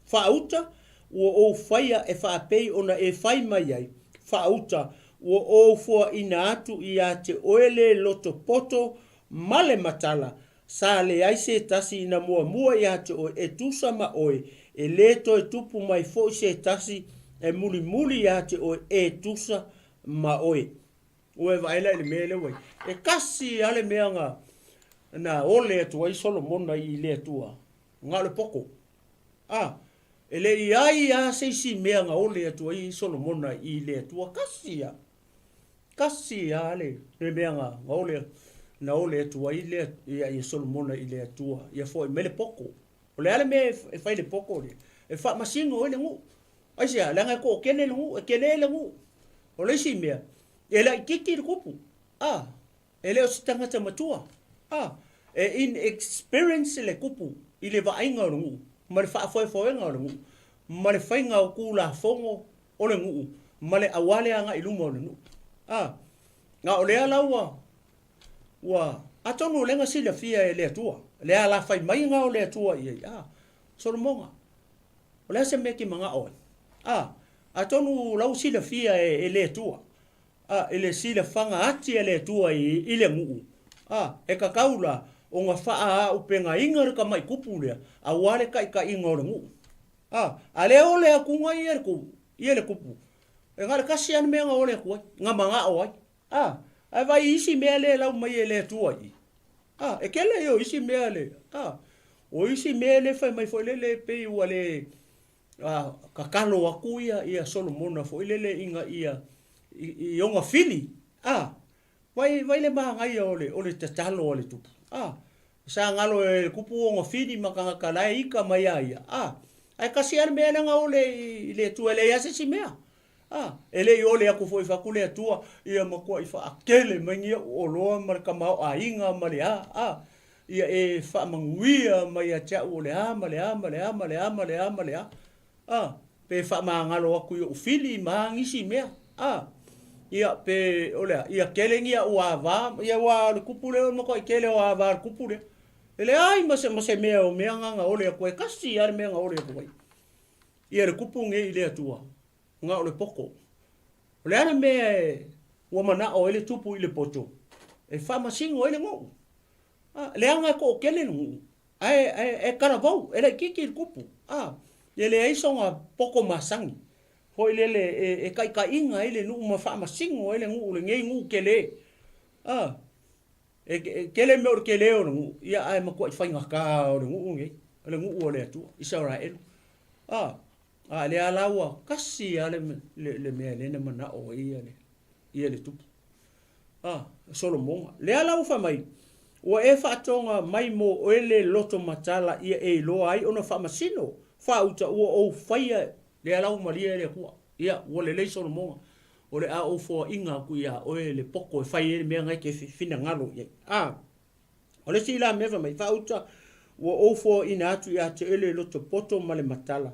faauta, ua ou faia e faapei ona e fai mai ai, faauta, ua ou foaina atu ia te oe le loto poto ma le matala, sa leai se tasi ina muamua ia te oe e tusa ma oe, e le toe tupu mai foi se tasi e mulimuli ia te oe e tusa ma oe. Ua e vaai la i le mea lea ua i ai. E kasi lava le mea na, na ole atu ai Solomona i le Atua, na o le poto. A, e le i ai lava se isi mea na ole atu ai Solomona i le Atua, kasi lava. Kasi lava le, le mea na, na ole, na ole atu ai le, ia, ia Solomona i le Atua, ia foai mai le poto. O le a le mea e fai i le poto lea? E faamasino ai le nuu. Aisea? Leaga e toatele le nuu, e tele le nuu. O le isi mea, e laititi le kupu. A, e le o se tagata matua. A, e inexperience le kupu i le vaaiga o le nuu, ma le faafoefoega o le nuu, ma le faiga o tulafono o le nuu, ma le auale agai i luma o le nuu. A, na o lea la ua, ua, atonu o lea na silafia e le Atua, le alafai maiga o le Atua i ai. A, Solomona, O le a se mea e te manao ai? A, atonu o la ua silafia e, e le Atua, a, i le silafaga ati a le Atua i, i le nuu, a, e tatau la ona faaaupegaina le tamai kupu lea, auā le taitaiga o le nuu. A, a le ole atu ia le ku, ia le kupu, e na o le tasi lava le mea na ole atu ai, na manao ai. A, ae vaai i isi mea lea e lau mai e le Atua i i. A, e kele ia o isi mea le, a, o isi mea le fai mai foi lele pei ua le, a, tatalo atu ia, ia Solomona foi lele ina ia, i, i ona fili. A, vai, vai le manaia o le, o le tatalo a le tupu. A, sa galo e le tupu ona fili ma tagata la e ika mai ia ia. A, ae tasi lava le mea lea na ole i, i le Atua e leai lava se isi mea. A, e le i ole aku foi i fatu le Atua, ia matuai faatele mai ni au oloa ma le tamaoaiga ma le a, a, ia e faamanuia mai ia te au o le a ma le a ma le a ma le a ma le a ma le a, a, pe faamagalo atu i ou fili ma a nisi mea, a, ia, pe o le a, ia tele ni au ava, ia aua o le kupu lea o le matuai tele o ava a le kupu lea. E leai ma se, ma se mea o mea na na ole atu ai, kasi lava le mea na ole atu ai. Ia le kupu nei i le Atua, na o le poto. O le a le mea e ua manao ai le tupu i le poto? E faamasino ai le nuu. A, leaga e toatele le nuu, ae, ae, e talavou, e laitiiti le tupu. A, e leai sona poto masani, foi lele e, e taitaiina ai le nuu ma faamasino ai le nuu, lenei nuu tele. A, E tele mea o le tele o le nuu, ia ae matuai faigata o le nuu lenei, o le nuu o le Atua, Isaraelu. A, a lea la ua kasi lava le, le, le mea lea na manao ai ia le, ia le tupu. A, Solomona. Lea la ua fai mai, ua e faatoga mai mo oe le loto matala ia e iloa ai ona faamasino, faauta ua ou faia, lea la ua malie le Atua. Ia, ua lelei Solomona. O le a ou foaiina atu iā oe le poto e fai ai le mea na e te finagalo i ai. A, o le isi la mea fai mai, faauta, ua ou foaiina atu iā te oe le loto poto ma le matala,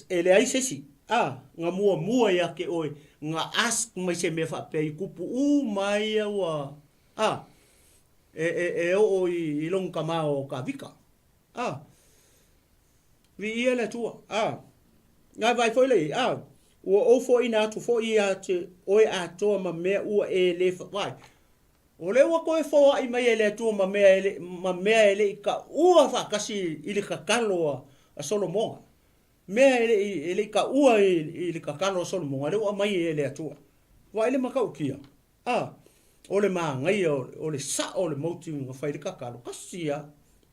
e leai se isi, a, na muamua iā te oe, na ask mai se mea faapea i kupu uma ia ua, a, e, e, e oo i, i lona tama o Kavika. A, Viia le Atua. A, Ngai vaai foi lea i ai. A, Ua ou foaiina atu foi ia te oe atoa ma mea ua e le vaai. O lea ua toe foai mai e le Atua ma mea e le, ma mea e le i taua faatasi i le tatalo a, a Solomona. Mea e le i, e le i taua i, i le tatalo a Solomona, lea ua aumai e le Atua. Vaai le matautia. A, o le manaia o le sao o le motu na fai le tatalo, kasi a,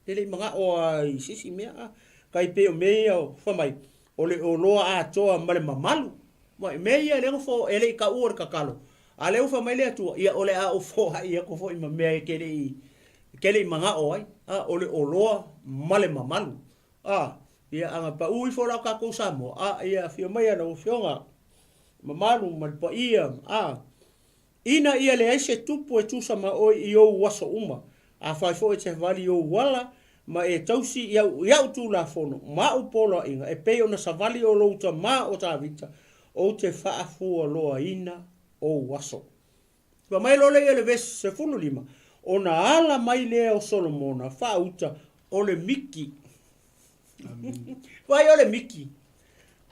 e le i manao a i se isi mea, a, tai pei o mea ia o, fai mai, o le oloa atoa ma le mamalu, ma mea ia lea na fo, e le i taua le tatalo, a lea ua fai mai le Atua, ia o le a ou foai atu foi ma mea e te le i, e te le i manao ai, a, o le oloa ma le mamalu, a, ia a na pau ifo la o tatou Samoa, a, ia afio mai a lau Afioga, mamalu ma le paia, a, ina ia leai se tupu e tusa ma oe i ou aso uma, afai foi e te savali i ou ala, ma e tausi i au, i a'u tulafono, ma a'u poloaiga, e pei ona savali o lou tama o Tavita, ou te faafualoaina ou aso. Fai mai loa lea i le vesi 15, ona ala mai lea o Solomona faauta o le miki. Vai o le miki.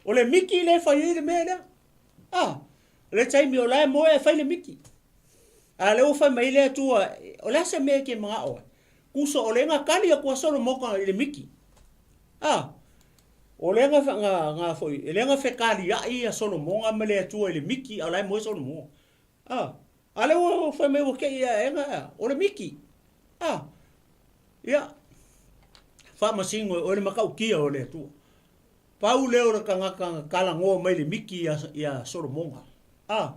O le miki le fai ai le mea lea. Ah, le taimi o la e moe e fai le miki. A le ua fai mai le Atua, o le a se mea e ke manao ai. Kuso o le nga kali aku a Solomona i le miki. Ah, o le nga, nga, nga foi, e le nga fekali ai a Solomona ma le Atua i le miki, a o la e moe Solomona. A, a lea ua fai mai ua kei ia e nga, o le miki. A, ia, faamasino e oe le matautia o le Atua. Pau lea o le tagata na talanoa mai le miki ia, ia Solomona. A,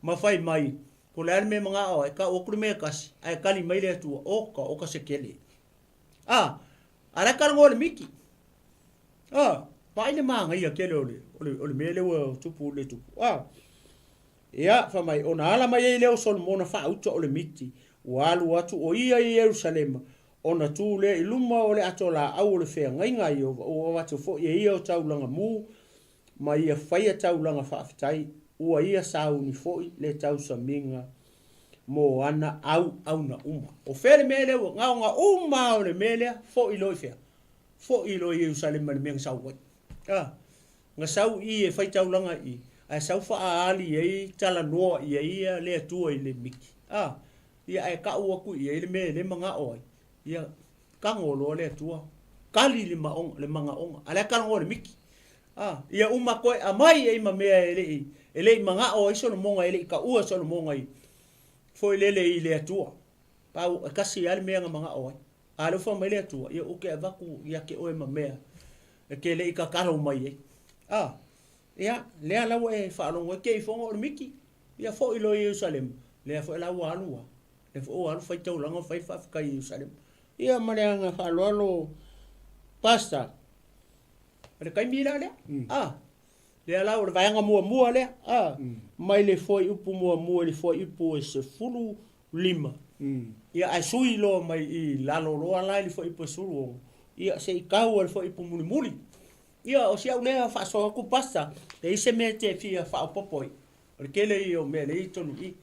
ma fai mai, ko le a le mea manao ai, tau atu le mea e tasi, ae tali mai le Atua, oka, oka se kele. A, a la e talanoa le miki. A, vaai le manaia tele o le, o le, o le mea lea ua tupu le tupu. A, Ia, fai mai, ona ala mai ai lea o Solomona faauta o le miti, ua alu atu ʻo ia i Ierusalema, ona tu lea i luma o le ato lāʻau o le feagaiga a Ieova, ua avatu foi e ia o taulaga mū, ma ia faia taulaga faafetai, ua ia sauni foi le tausamiga mo ana auauna uma. O fea le mea lea ua gaoga uma lava o le mea lea, foi loa i fea? Foi loa i Ierusalema i le mea na sau ai. A. Na sau i e fai taulaga i, ae sau faaali ai talanoa i ai ia le Atua i le miki. A, ia ae tau atu i ai le mea e le manao ai. Ia, tago loa le Atua, kali le maoga, le manaoga, a o la e talanoa i le miki. A, ia uma toe aumai ai ma mea e le i, e le i manao ai Solomona, e le i taua Solomona i, foi lele i le Atua. Pau, e kasi lava le mea na manao ai. A lea ua fai mai le Atua, ia ou te avatu ia te oe ma mea e te le i tatalo mai ai. A, ia, lea la ua e faalogo ai, te ifoga o le miki, ia foi loa i Ierusalema, lea foi la ua alu a, lea foi ua alu fai taulaga fai faafetai i Ierusalema. Ia ma le agaga faaaloalo, Pastor, o le taimi la lea. A. Lea la o le vaega muamua lea, a, mai le fuaiupu muamua i le fuaiupu e 15, ia ae sui loa mai i lalo loa la i le fuaiupu e 16, ia se i tau i le fuaiupu mulimuli. Ia o si au lea faasoa atu Pastor, e i ai se mea e te fia faaopoopo ai? O le tele ia o mea lea e i totonu i i.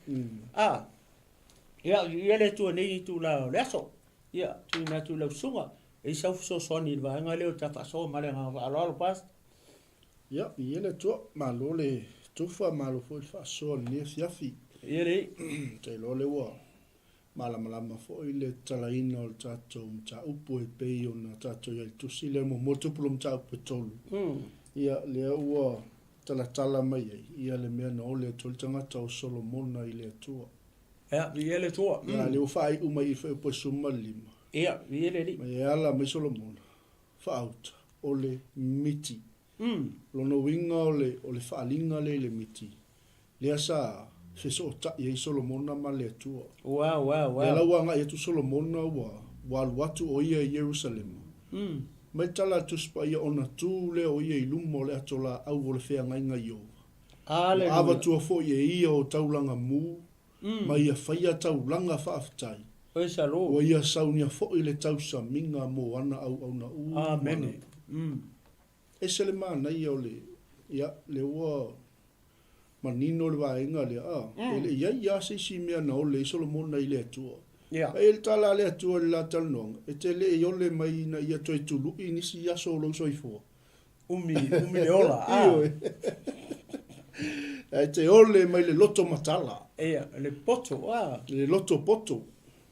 A, ia, ia le Atua i lenei itula o le aso. Ia, tuuina atu i lau susuga, e i ai sau fesoasoani i le vaega lea o ta faasoa ma le agaga faaaloalo, Pastor. Ia, viia le Atua, malo le tufa, malo foi le faasoa i lenei afiafi. Ia lei. Ou te iloa o lea ua malamalama foi le tatalaina o le tatou mataupu e pei ona tatou i ai i le tusi lea muamua, Tupu Lua Mataupu e tolu. Ia, lea ua talatala mai ai, ia le mea na ole atu ai le tagata o Solomona i le Atua. Ia, viia le Atua. Ia, lea ua faaiu mai i le fuaiupu e 15. Ia, viia le Alii. Mai e ala mai Solomona. Faauta, o le miti. Lona uiga o le, o le faaaliga lea i le miti, lea sa fesootai ai Solomona ma le Atua. Wow, wow, wow. Lea la ua agai atu Solomona ua, ua alu atu o ia i Ierusalema. Mai le tala a le Tusi Paia ona tu lea o ia i luma o le ato laau o le feagaiga i Ieova. Ua avatua foi e ia o taulaga mu, ma ia faia taulaga faafetai. Praise the Lord. Ua ia saunia foi le tausamiga mo ana auauna uma. Amene. Ese le manaia o le, ia, lea ua manino le vaega lea, a, e le i i ai lava se isi mea na ole ai Solomona i le Atua. Ia. A i ai le tala a le Atua i le la talanoaga, e te le i ole mai ina ia toe tului nisi aso o lou soifua. Umi, umi le ola, a. Ioe. Ae te ole mai le loto matala. Ia, le poto, a. Le loto poto.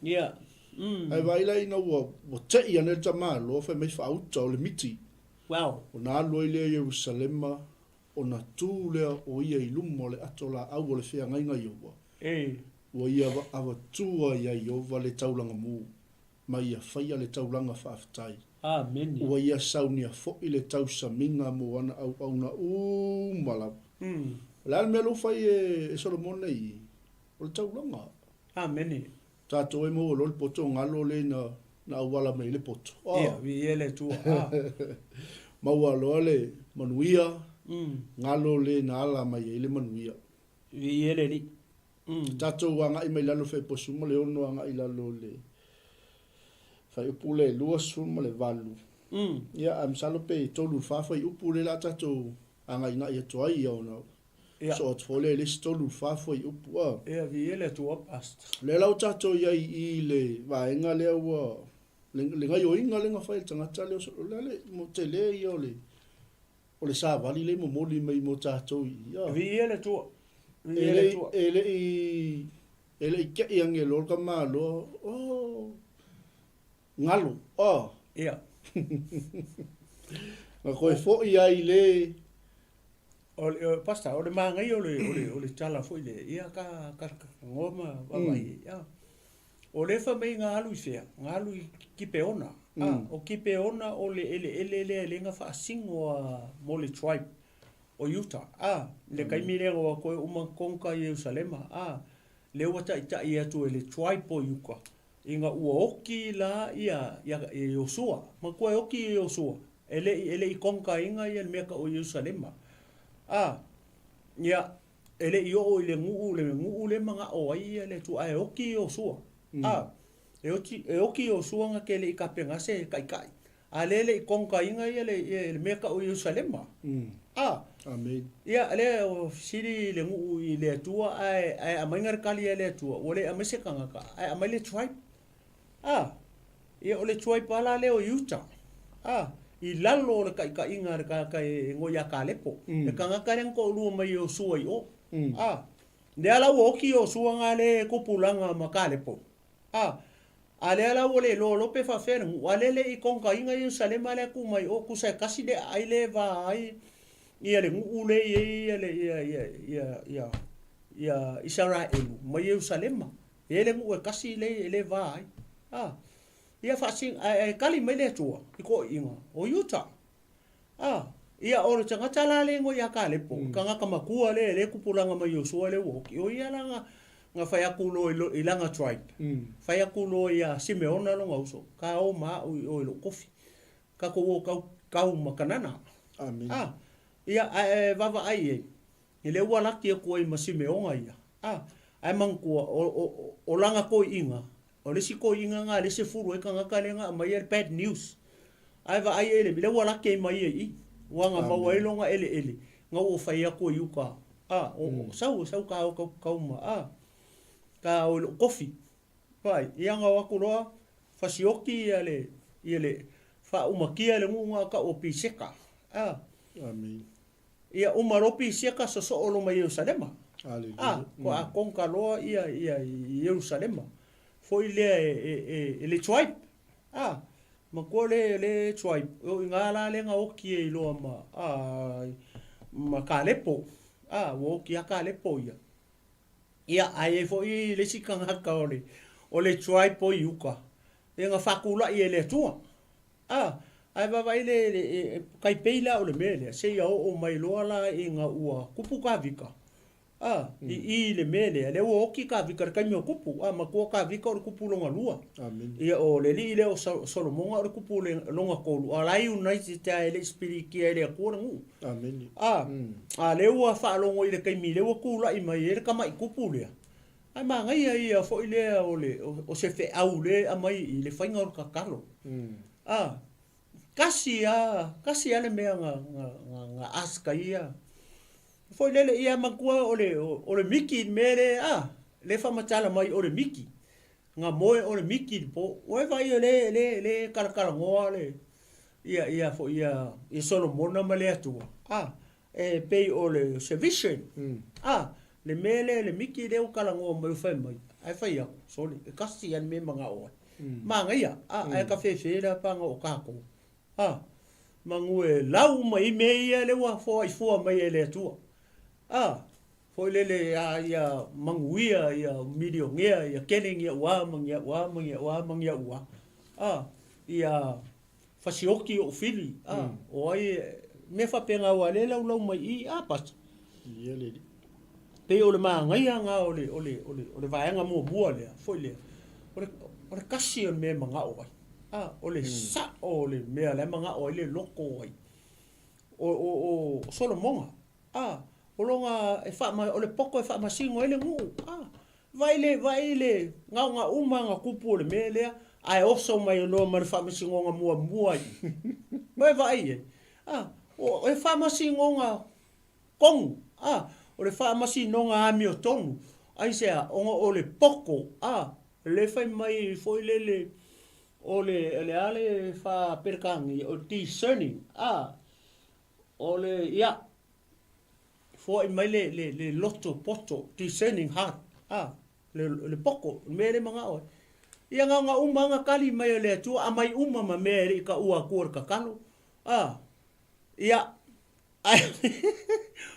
Ia. Ae vaai la ina ua, ua tei ane le tamaloa fai mai faauta o le miti. Wow. Ona alu ai lea i Ierusalema, ona tu lea o ia i luma o le ato laau o le feagaiga Ieova. E. Ua ia avatua iā Ieova le taulaga mu. ma ia faia le taulaga faafetai. Amene. Ua ia saunia foi le tausamiga mo ana auauna uma lava. O le a le mea lea ua fai e Solomona i i? O le taulaga. Amene. Tatou e maua loa le poto galo lea na na auala mai ai le poto. Oh. Ia, viia le Atua. Ah. Maua loa le manuia, galo lea na ala mai ai le manuia. Viia le Alii. Tatou agai mai lalo Faiposu ma le ono agai lalo le fuaiupu le 28. Ia, ae masalo pe tolu i le fa fuaiupu lea la tatou agaigai atu ai ia ona soo atu foi lea i le isi tolu i le fa fuaiupu. A. Ia, viia le Atua, Pastor. Lea la ua tatou i ai i i le vaega lea ua le gaioiga lea na fai e le tagata lea o le a le tele ia o le O le savali lea e momoli mai mo tatou i i. A. Viia le Atua. Viia le Atua. E le i, e le i te'i age loa le tamaloa, oh, galo, a. Ia. Na toe foi ai i le. O le, Pastor, o le manaia o le, o le, o le tala foi lea, ia ka, ka, ka goa ma vaavaai i ai, a. O lea fai mai na alu i fea? Na alu i Kipeona. A, o Kipeona o le eleele lea lea na faasino a mo le tribe o Iuta. A, i le taimi lea na o atu ai uma na conquer Ierusalema. A, lea ua taitai atu e le tribe o Iuta ina ua oti la ia, ia, ia Iosua. Manatua e oti Iosua, e le i, e le i conquer ina ia le mea tau o Ierusalema. A, ia, E le i oo i le nuu, le nuu lea e manao ai ia le Atua, ae oti Iosua. A, e oti, e oti Iosua na te le i tapena se taitai. A lea e le i conquer-ina ia le, ia le mea tau o Ierusalema. A, Amen. ia, lea o fesili le nuu i le Atua, ae, ae aumaiga le tali a le Atua, ua le aumai se tagata, ae aumai le tribe. A, ia o le tribe lava la lea o Iuta, a, i lalo o le taitaiga a le tagata e igoa ia Kalepo, le tagata lea na toalua mai e Iosua i o. A, lea la ua oti Iosua na le tupulaga ma Kalepo. A, a lea la ua le iloa loa pe faafefea le nuu, a lea e le i conquer-ina Ierusalema lea e tu mai o, tusa e tasi le aai lea e va ai ia le nuu lea e i ai ia le, ia, ia, ia, ia, ia Isaraelu ma Ierusalema. E i ai le nuu e tasi e le va ai. A, ia faasino, ae, ae tali mai le Atua i toeaiina o Iuta. A, ia o le tagata la lea e igoa ia Kalepo, mm. tagata matua lea, lea e tupulaga mai Iosua lea ua oti, o ia la na, na fai atu loa i, lo, i lana tribe. Fai atu loa ia Simeona lona uso, ka o ma au i o i lou tofi. Tatou o tau, tau ma Kanana. Amen. A, Ia, a e vaavaai i ai, i lea ua laki atu ai ma Simeona ia, a, ae manatua, o, o, o lana toeaiina, o le isi toeaiina lena lea e sefulu ai tagata lea na aumaia le bad news. Ae vaai i ai le lea ua laki ai ma ia i i, ua na maua ai lona eleele, na ua fai atu i uka, a, o, o, sau, sau ta o tau, tau ma, a, ta o i lou tofi. Vaai, ia na o atu loa, fasioti ia le, ia le, faaumatia le nuu na tau o Piseka, a. Amene. Ia uma loa Piseka sosoo loa ma Ierusalema. Aleluia. A, kua a konka loa ia, ia Ierusalema. Foi lea e, e, e, e le tribe. A, matua le, le tribe, o iga la le na oki ai loa ma, a, ma Kalepo. A, ua oki a Kalepo ia. Ia, ae i ai foi le isi tagata o le, o le tribe o Iuta, ia na faatulai e le Atua. A, ae vaavaai le, le, e, tai pei la o le mea lea, seia oo mai loa la ina ua tupu Kavika, a, i i i le mea lea, lea ua oti Kavika i le taimi o tupu, a, matua Kavika o le tupu lona lua. Amene. Ia, o le alii lea o Solomona o le tupu le, lona tolu, a o la e united lava e le i sipilitia e le Atua le nuu. Amene. A, a lea ua faalogo i le taimi lea ua tulai mai ai le tamai tupu lea, ae manaia ia foi lea o le, o se feau lea e aumai i le faiga o le tatalo. A, tasi a, tasi a le mea na, na, na, na ask ai ia. Foi lele ia matua o le, o le miki le mea lea, a, lea e faamatala mai o le miki. Nga moe o le miki i le po. Ua e vaai o le, le, le talatalanoa le, ia, ia foi ia, ia Solomona ma le Atua. A, e pei o le, se vision. A, le mea lea, le miki lea ua talanoa mai ua fai mai, ae fai atu, sole, e kasi lava le mea e manao ai. Manaia, a, ae kafefe la paga o tatou. A, manu e lau uma i mea ia lea ua foai fua mai e le Atua. A, Foi lele a ia manuia ia milionea ia kele ni au a ma ni au a ma ni au a ma ni au a. A, ia fasioki o'u fili, a, o ai e, mea faapena aua lea e laulau mai i i, a Pastor? Ia le alii. Pei o le manaia na o le, o le, o le, o le vaega muamua lea, foi lea, o le, o le kasi o le mea e manao ai, a, o le sa'o o le mea la e manao ai le loto ai, o, o, o Solomona, A, o lona e faama, o le poto e faamasino ai le nuu. A, vaai le, vaai le gaoga uma na tupu o le mea lea, ae oso mai loa ma le faamasinoga muamua i i. Ua e vaai i ai? A, o, e faamasinoga tonu, a, o le faamasinoga amiotonu. Aisea? Ona o le poto, a, le fai mai foi lele, o le, o le a le faa-Peretania, o le discerning, a, O le, ia, foai mai le, le, le loto poto, discerning heart, a, le, le poto, le mea le manao ai. Ia ngaoga uma anga kali mai o le Atua, amai uma ma mea e le i kaua atua le tatalo, a, ia, ai,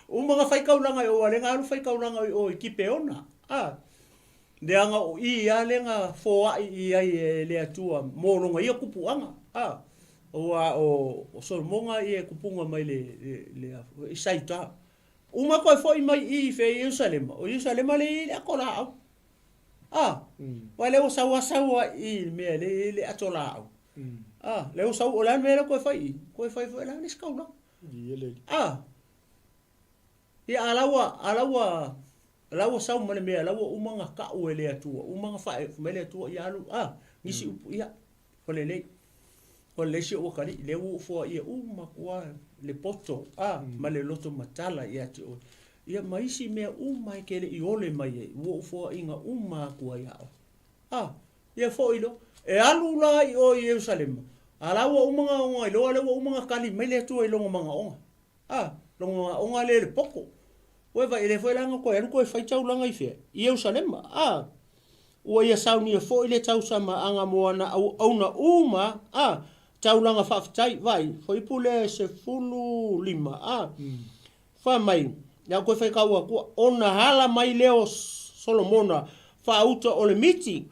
uma nga faikaulanga i o, a le nga alu faikaulanga i o i Kipeona, a, Leaga o i a le na foai i ai e le Atua mo lona ia kupuaga, a, aua o Solomona ia e kupuga mai le, le, le i Saita. Uma toe foi mai i i fea i Ierusalema, o Ierusalema le i ai le ato laau. A, aua lea ua sau a sau a i le mea le i ai le ato laau. A, lea ua sau, o le a le mea lea toe fai i i? Toe fai foi la le isi taulaga. A, ia a la ua, a la ua, O la ua sau ma le mea, la ua uma ona ka'u e le Atua, uma ona fa'ae mai le Atua, ia alu, a, nisi upu, ia, ua lelei, ua lelei si o'u atalii, lea ua ou foaia uma atu lava le poto, a, ma le loto matala ia te oe, ia ma isi mea uma e te le i ole mai ai, ua ou foaina uma atu ai ia oe. A, ia foi loa, e alu la i o i Ierusalema, a la ua uma ona iloa lea ua uma ona kali mai le Atua i lona manaoga. A, lona aoga lea i le poto. Ua e vaai, e le foi la na toe alu toe fai taulaga i fea? I Ierusalema. A, ua ia saunia foi le tausamaaga mo ana auauna uma, a, taulaga faafetai, vaai, fuaiupu lea e 15, a, fai mai, ia toe faitau atu, ona ala mai lea o Solomona faauta o le miti,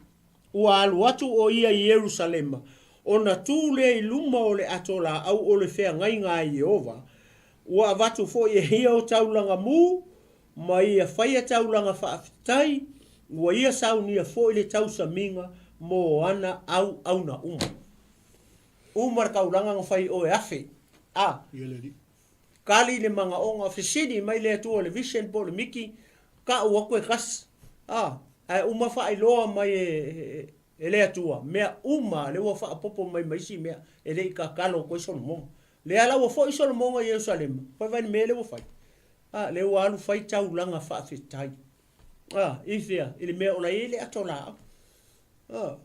Ua alu atu ʻo ia i Ierusalema, ona tū lea i luma o le ato lāʻau o le feagaiga a Ieova. Ua avatu foi e ia o taulaga mū, ma ia faia taulaga faafetai, ua ia saunia foi le tausamiga mo ana auauna uma. Uma le taulaga na fai i oe afe, a. Kali le magaoga, fesili mai le Atua le vision po o le miki, tau atu e tasi, a, ae uma faailoa mai e, e le Atua mea uma lea ua faaopoopo mai ma isi mea e le i tatalo atu ai Solomona. Lea la ua foi Solomona i Ierusalema, vaivai le mea lea ua fai, a, lea ua alu fai taulaga faafetai. A, i fea? I le mea o la e i ai le ato laau. A.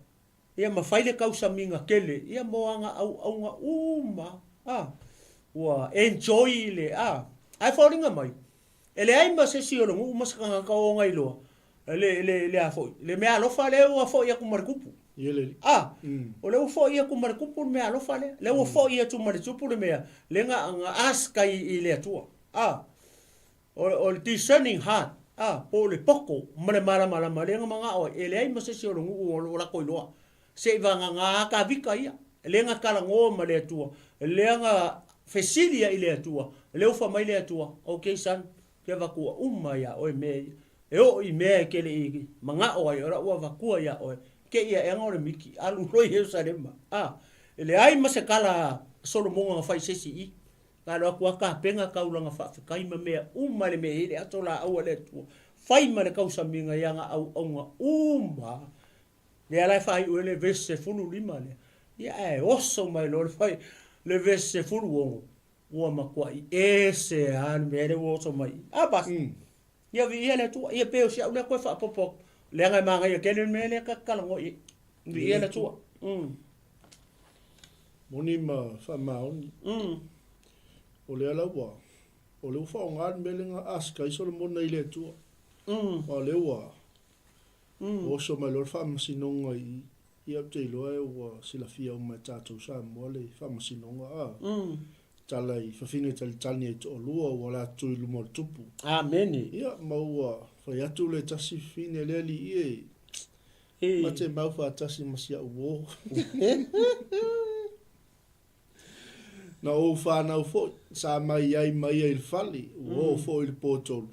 Ia ma fai le tausamiga tele ia mo ana auauna uma a ua enjoy le a ae foliga mai e leai ma se isi o le nuu ma se tagata o ona iloa le le le a foi le mea alofa lea ua foi atu ma le tupu a o lea ua foi atu ma le tupu le mea alofa lea lea ua foi atu ma le tupu le mea lea na na ask ai i le Atua a O le discerning heart, a, po o le poto ma le malamalama lea na manao ai, e leai ma se isi o le nuu o lo o latou iloa, seivagana a Tavita ia, lea na talanoa ma le Atua, lea na fesili ai i le Atua, lea ua fai mai le Atua, Ok son, ou te avatua uma ia oe mea ia, e oo i mea e te le i manao ai, o la ua avatua ia oe, te i aʻega o le miki, alu loa i Ierusalema, a, e leai ma se tala a Solomona na fai i se isi i i. Na alo atu a tapena taulaga faafetai ma mea uma le mea e i ai le ato laau a le Atua, fai ma le tausamiga i ana auauna uma. Lea la e faaiu ai le vesi 15 lea. Ia ae oso mai loa le fai le vesi 16, ua matuai ese lava le mea lea ua oso mai i. A basi. Ia viia le Atua. Ia pei o si au lea toe faaopoopo atu, leaga e manaia tele le mea lea ta te talanoa i ai. Viia le Atua. Moni ma faamaoni. O lea la ua, o lea ua faaaoga le mea lea na ask ai Solomona i le Atua. Aua o lea ua oso mai loa le faamasinoga i i. Ia ou te iloa ua silafia uma e tatou Samoa le faamasinoga a. Tala i fafine talitani ai toalua ua latou i luma o le tupu. Amene. Ia ma ua fai atu le tasi fafine le alii e. Ma te mau faatasi ma si au uō. Na ou whanau foi, sa mai ai ma ia i le fale, ua oo foi i le pōtolu.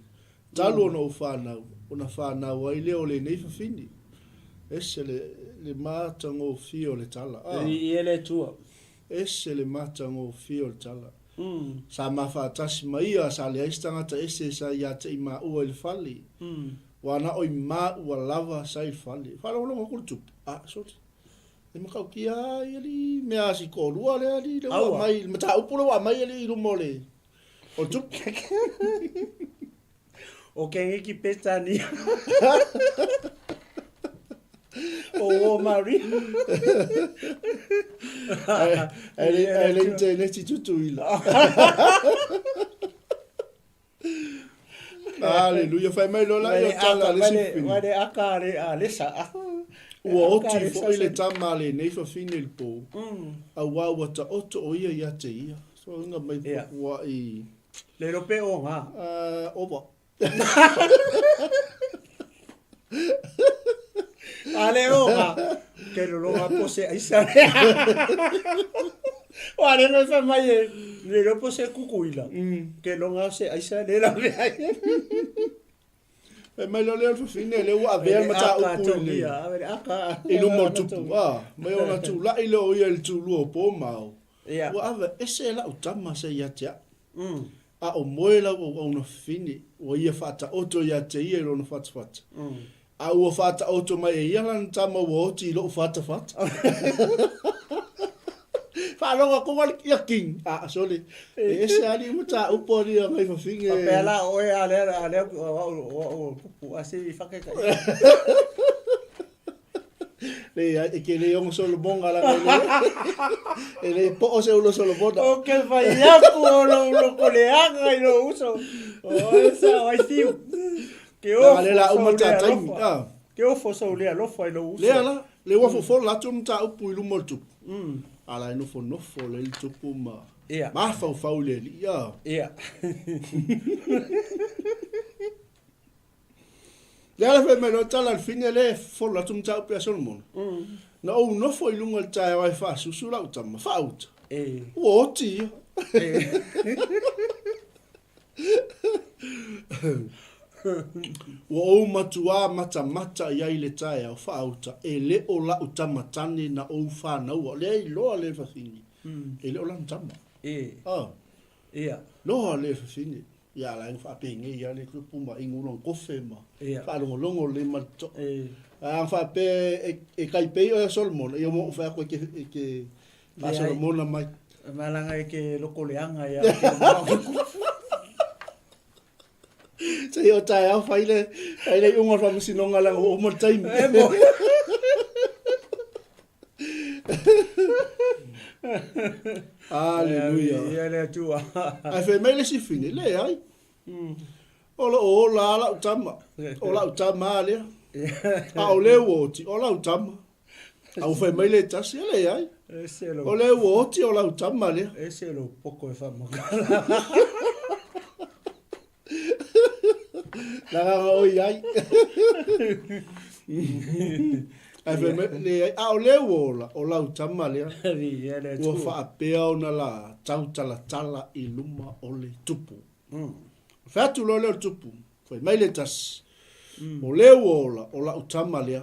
Talu ona ou whanau, ona whanau ai lea o lenei fafine. Ese le, le matagofie o le tala. Ah. I e le Atua. Ese le matagofie o le tala. Sa ma faatasi ma ia, sa leai se tagata ese sa ia te i maua i le fale. Ua na oi ma ua lava sa i le fale. Faalogologo aku le tupu, ah, sole. E matautia ai alii mea a si toalua lea alii lea ua aumai, le mataupu lea ua aumai alii i luma o le o le tupu. O ke ngiki Petania. O o Maori. Ae le ae le internet tutuila. Aleluia, fai mai loa la i o tala a le isi fafine. Vai le aka a le a lesa. Ua oti foi le tama a lenei fafine i le pō, auā ua taoto o ia ia te ia. So uiga mai ua i... Le iloa pe o ngā. Ova. A le o ngā. Ke lologa po se aisa. Wa le no fa mai e le iloa po se kukuila. Ke longa se aisa le la mea ai. Fai mai loa lea o le fafine lea ua avea le mataupu i le i luma o le tupu. A, mai ona tulai lea o ia i le tulua o po ma ao. Ua ave ese e lau tama sa ia te au. A o moe lau auauna fafine, ua ia faataoto ia te ia i lona fatafata. A ua faataoto mai e ia lana tama ua oti i lou fatafata. Faalogo atu a ia King. A, sole, e ese alii mataupu alii a ngai fafine. Faapea la oe a lea a lea o au o au pupu a se i whakeka. Leai, e ke le ono Solomona la le. E le po o se ulo Solomona. O ke whai aku o lo ulo ko le anga i lo uso. O e sa o ai fiu. Ke o le la uma ta taimi. Ah. Ke ofo sou le alofa i lou uso. Lea la, le ua fofola atu mataupu i luma o le tupu. A la e nofonofo le le tupu ma Ia. mafaufau i le alii. Ah. Ia. Lea la fai mai loa tala a le fine lea e fofola atu mataupu ia Solomona. Na ou nofo i luga i le taeao e faasusu lau tama, faauta. Ua oti ia. Ua ou matuā matamata i ai i le taeao, faauta, e le o la'u tama tane na ou fānaua. Lea iloa le fafine, e le o lana tama. Ia. Loa le fafine, ia a la e faapenei lava le tupu ma inu lona kofe ma faalogologo lelei ma le totoa. Ae a faapea e tai pei oe a Solomona, ia ua ou fai atu e te, e te faa-Solomona mai. Ma leaga e te loko leaga ia te manao ke kupu. Se i o taeao fai le, fai le iuga o le faamasinoga leaga ua uma le taimi. E mo. Aleluia. Ia le Atua. Ae fai mai le isi fine, leai. O lo o ola lava lau tama. O lau tama lava lea. A o lea ua oti, o lau tama. A ua fai mai le tasi, e leai. O lea ua oti, o lau tama lea. Ese lou poto e faamakala. Leaga o i ai. Ae fai mai, leai, a o lea ua ola, o lau tama lea. Ua faapea ona la tautalatala i luma o le tupu. Fai atu loa lea o le tupu, fai mai le tasi, o lea ua ola, o lau tama lea.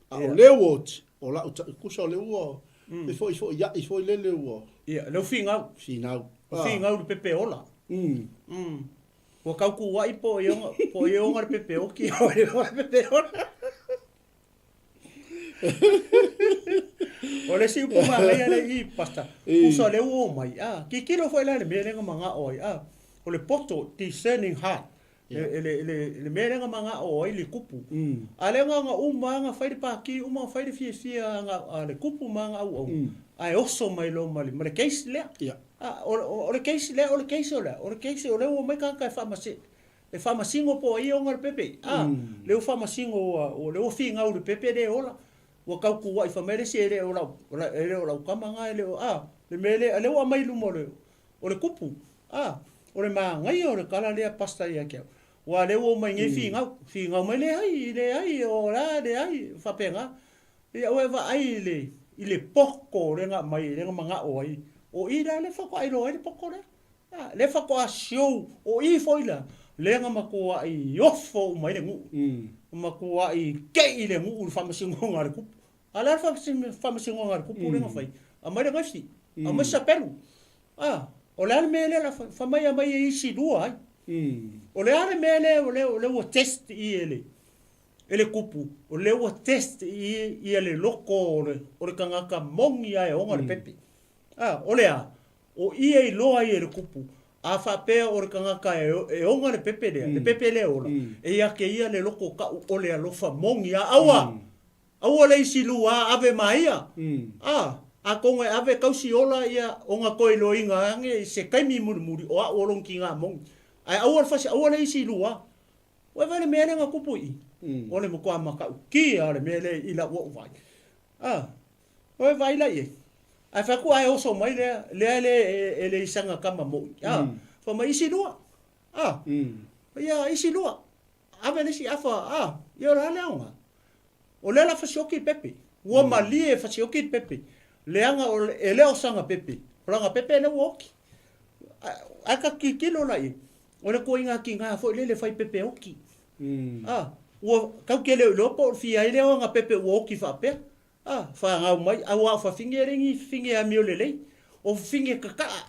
A o lea ua oti, o lau tama, tusa o lea ua fefoifoiai foi lele ua. Ia, lea ua finau. Finau. Ua finau i le pepe ola. Ua tautuuai po o ia oga le pepe oti a o ia oga le pepe ola. O le isi upu manaia lea i i, Pastor, tusa o lea ua omai, a, tilotilo foi la i le mea lea na manao ai, a, o le poto, discerning heart, le mea lea na manao ai le tupu. A o lea na ona uma lava na fai le pati uma na fai le fiafia a le tupu ma ana auauna, ae oso mai loa ma le case lea. O le case lea, o le case o le a? O le case o lea ua omai tagata e faamasino po o ai e ona le pepe, a, lea ua faamasino ua, lea ua finau i le pepe lea e ola, ua tautuuai fai mai le isi e le o lau, e le o lau tama lena, e le o, a, le mea lea, lea ua aumai i luma o le, o le kupu, a, o le manaia o le tala lea Pastor ia te au, aua o lea ua omai nei finau, finau mai, leai, leai, o la, leai, faapena. Ia ua e vaai i le, i le poto lea na aumai, lea na manao ai, o i la lea faatoa iloa ai le poto lea. A, lea faatoa show, o i foi la, lea na matuai ofo uma ai le nuu. Matuai kei le nuu i le faamasinoga a le kupu. A o le a le faamasinoga a le kupu lea na fai? Aumai le naifi, aumai sapelu. A, o le a le mea lea la fai? Fai mai aumai e isi lua ai. O le a le mea lea o lea ua test i e le, e le kupu, o lea ua test i ia le loko o le tagata moni lava e ona le pepe. A, o le a? O ia i loa ai e le kupu, a faapea o le tagata e ona le pepe lea, le pepe lea e ola, e ia te ia le loko kau o le alofa moni a aua! Aua le isi lua ave ma ia! A, atonu e ave tausi ola ia ona toe iloaina ane i se taimi mulimuli o a'u o lona tiga moni. Ae aua le fasi, aua le isi lua. Ua vaai le mea lea na tupu i i? O le matua matautia o le mea lea i lau ou vaai. A, ua vaai la i ai. Ae fai atu ae oso mai lea, lea le e le i saga tama moi. A, fai mai isi lua. A, ia isi lua. Ave le isi afa, a, ia o le a le aoga? O lea la fasioki le pepe. Ua malie e fasioki le pepe. Leaga o le, e le o saga pepe. O lana pepe lea ua oti. Ae ta tilotilo la i ai, o le ituaiga tiga foi lele fai pepe oti. A, ua, tatou te le o iloa po o le fia ai lea o ana pepe ua oti faapea. A, fanau mai, aua o fafine e le ni fafine amio lelei. O fafine tataa.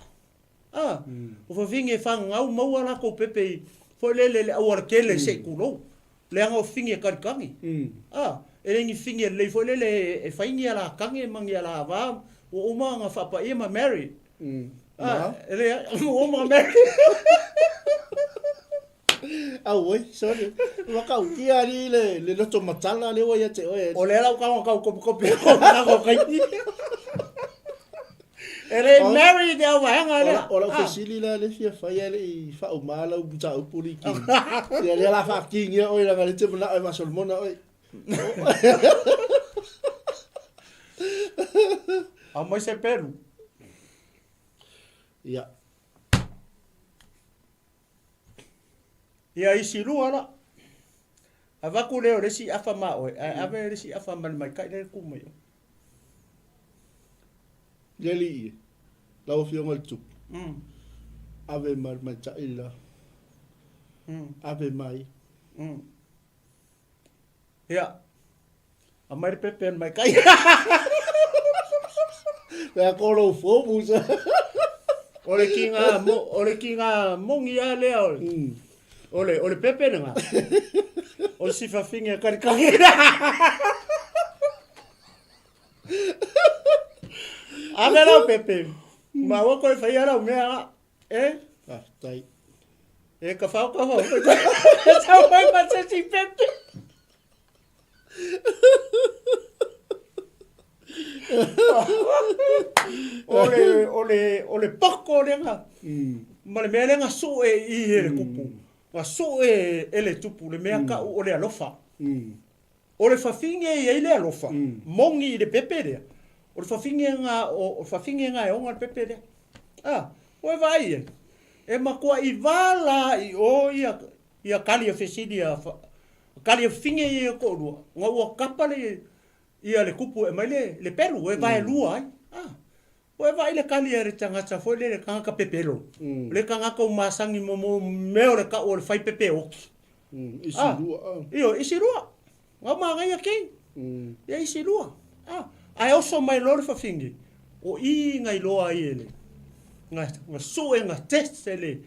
A, o fafine fanau maua latou pepe i, foi lele le aualatele se i tulou. Leaga o fafine e kalikagi. A, e le ni fafine lelei foi lele e fai ni ala kage ma ni ala ava, ua uma ona faapaia ma married. A, e leai, ua uma ona married. Auoi, sorry. Ua kautia alii le, le loto matala lea ua ia te oe. O lea la ua tago tau kopikopi o tago kaiti. E le married au vaega lea. O lau fesili la le fia fai ae le i faauma lau mataupu le iki. Ia lea la faakigia oe leaga lea e te manao e faasolomona oe. Aumai se pelu. Ia. Ia isi lua la. Avatu lea o le isi afa ma oe, ae ave le isi afa ma le maikai lea e tu mai oe. Le alii e, lau Afioga i le Tupu, ave ma le maitai la, ave mai. Ia, aumai le pepe a le maitai. Lea ko lou fomu sa. O le kiga mo, o le kiga mogi lava lea o le, o le, o le pepe lena. O le sifafine a kalikali. Ave lau pepe. Ma ua koe whaia lau mea la. E? Faafetai. E ka whao ka whao. Tau mai ma se si pepe. O le, o le, o le poko lea. Ma le mea lea na sue i e le kupu. Na sue e le tupu le mea kau o le alofa. O le fafine e i ai le alofa, moni i le pepe lea, o le fafine na, o le fafine na e ona le pepe lea. A, ua e vaai i ai, e matuaʻi vala i o ia, ia kali a fesili a, kali a fafine ia e toalua, na ua kapa le, ia le kupu e aumai le, le pelu e vaelua ai. A, ua e vaai i le kali a le tagata foi lele, le tagata pepelo, le tagata ua masani mo, mo mea o le kau o le fai pepe oti. Isi lua. Ioe, isi lua. Ngau manaia kei. Ia isi lua. Ae oso mai loa le fafine, o i na iloa ai e le, na, na sue, na test e le,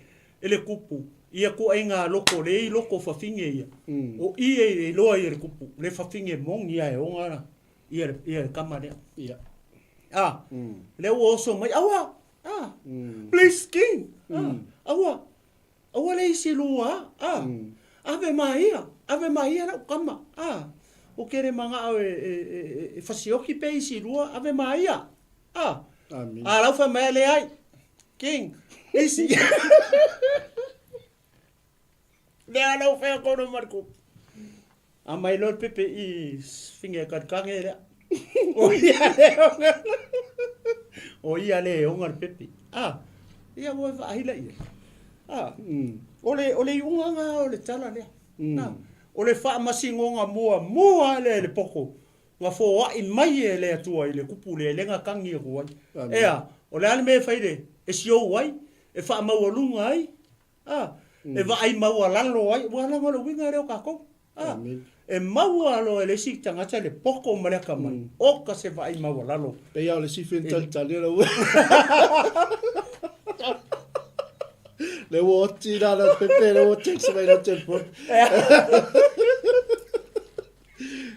e le kupu, ia kuaiga loko le i loko o fafine ia. O i e iloa ai e le kupu, le fafine moni a e ona ia le, ia le kama lea. Ia. Lea ua oso mai, aua, please king, aua, Aua le isi lua, a. Ave ma ia, ave ma ia lau kama, a. O kele manao e, e, e, e fasioki pe isi lua, ave ma ia, a. Amen. A lau whai mai le ai. King, isi. Lea lau whai kono marku. A mai loa le pepe i finge karikange lea. O ia le onga. O ia le onga le pepe. A, ia ua vaai la ia. A, o le, o le iuga nga o le tala lea. A, o le faamasinoga muamua lea i le poko, na foai mai e le Atua i le kupu lea, le na tagi atu ai. Ea, o le a le mea e fai le, e siou ai, e faamaualuga ai, A, e vaai maualalo ai, ua laga o le uiga lea o tatou. A, e maua loa e le isi tagata le poto ma le atamai, oka se vaai maualalo. Pei lava o le sifi na talitali lau Le ua oti la la pepe le ua text mai lau telefoni.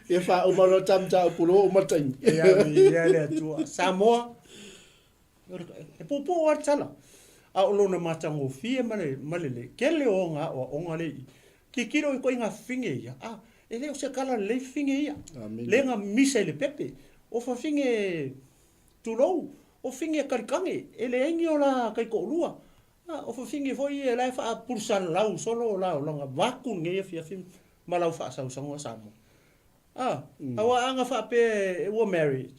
Ia faauma loa ta mataupu loa ua uma le taimi. Ia, ia le Atua. Samoa, E puupuu lava le tala, a o lona matagofie ma le, ma le lelei. Tele o ona aoaoga lea i i. Tilotilo i ituaiga fafine ia, a, e le o se tala lelei fafine ia. Amene. Lea na misa i le pepe. O fafine, tulou, o fafine kalikane, e leai ni o la taitoalua. A, o fafine foi ia la e faapulesalalau solo o la olaga vaeatu lenei afiafi ma lau faasausauga Samoa. A, aua a na faapea ua married,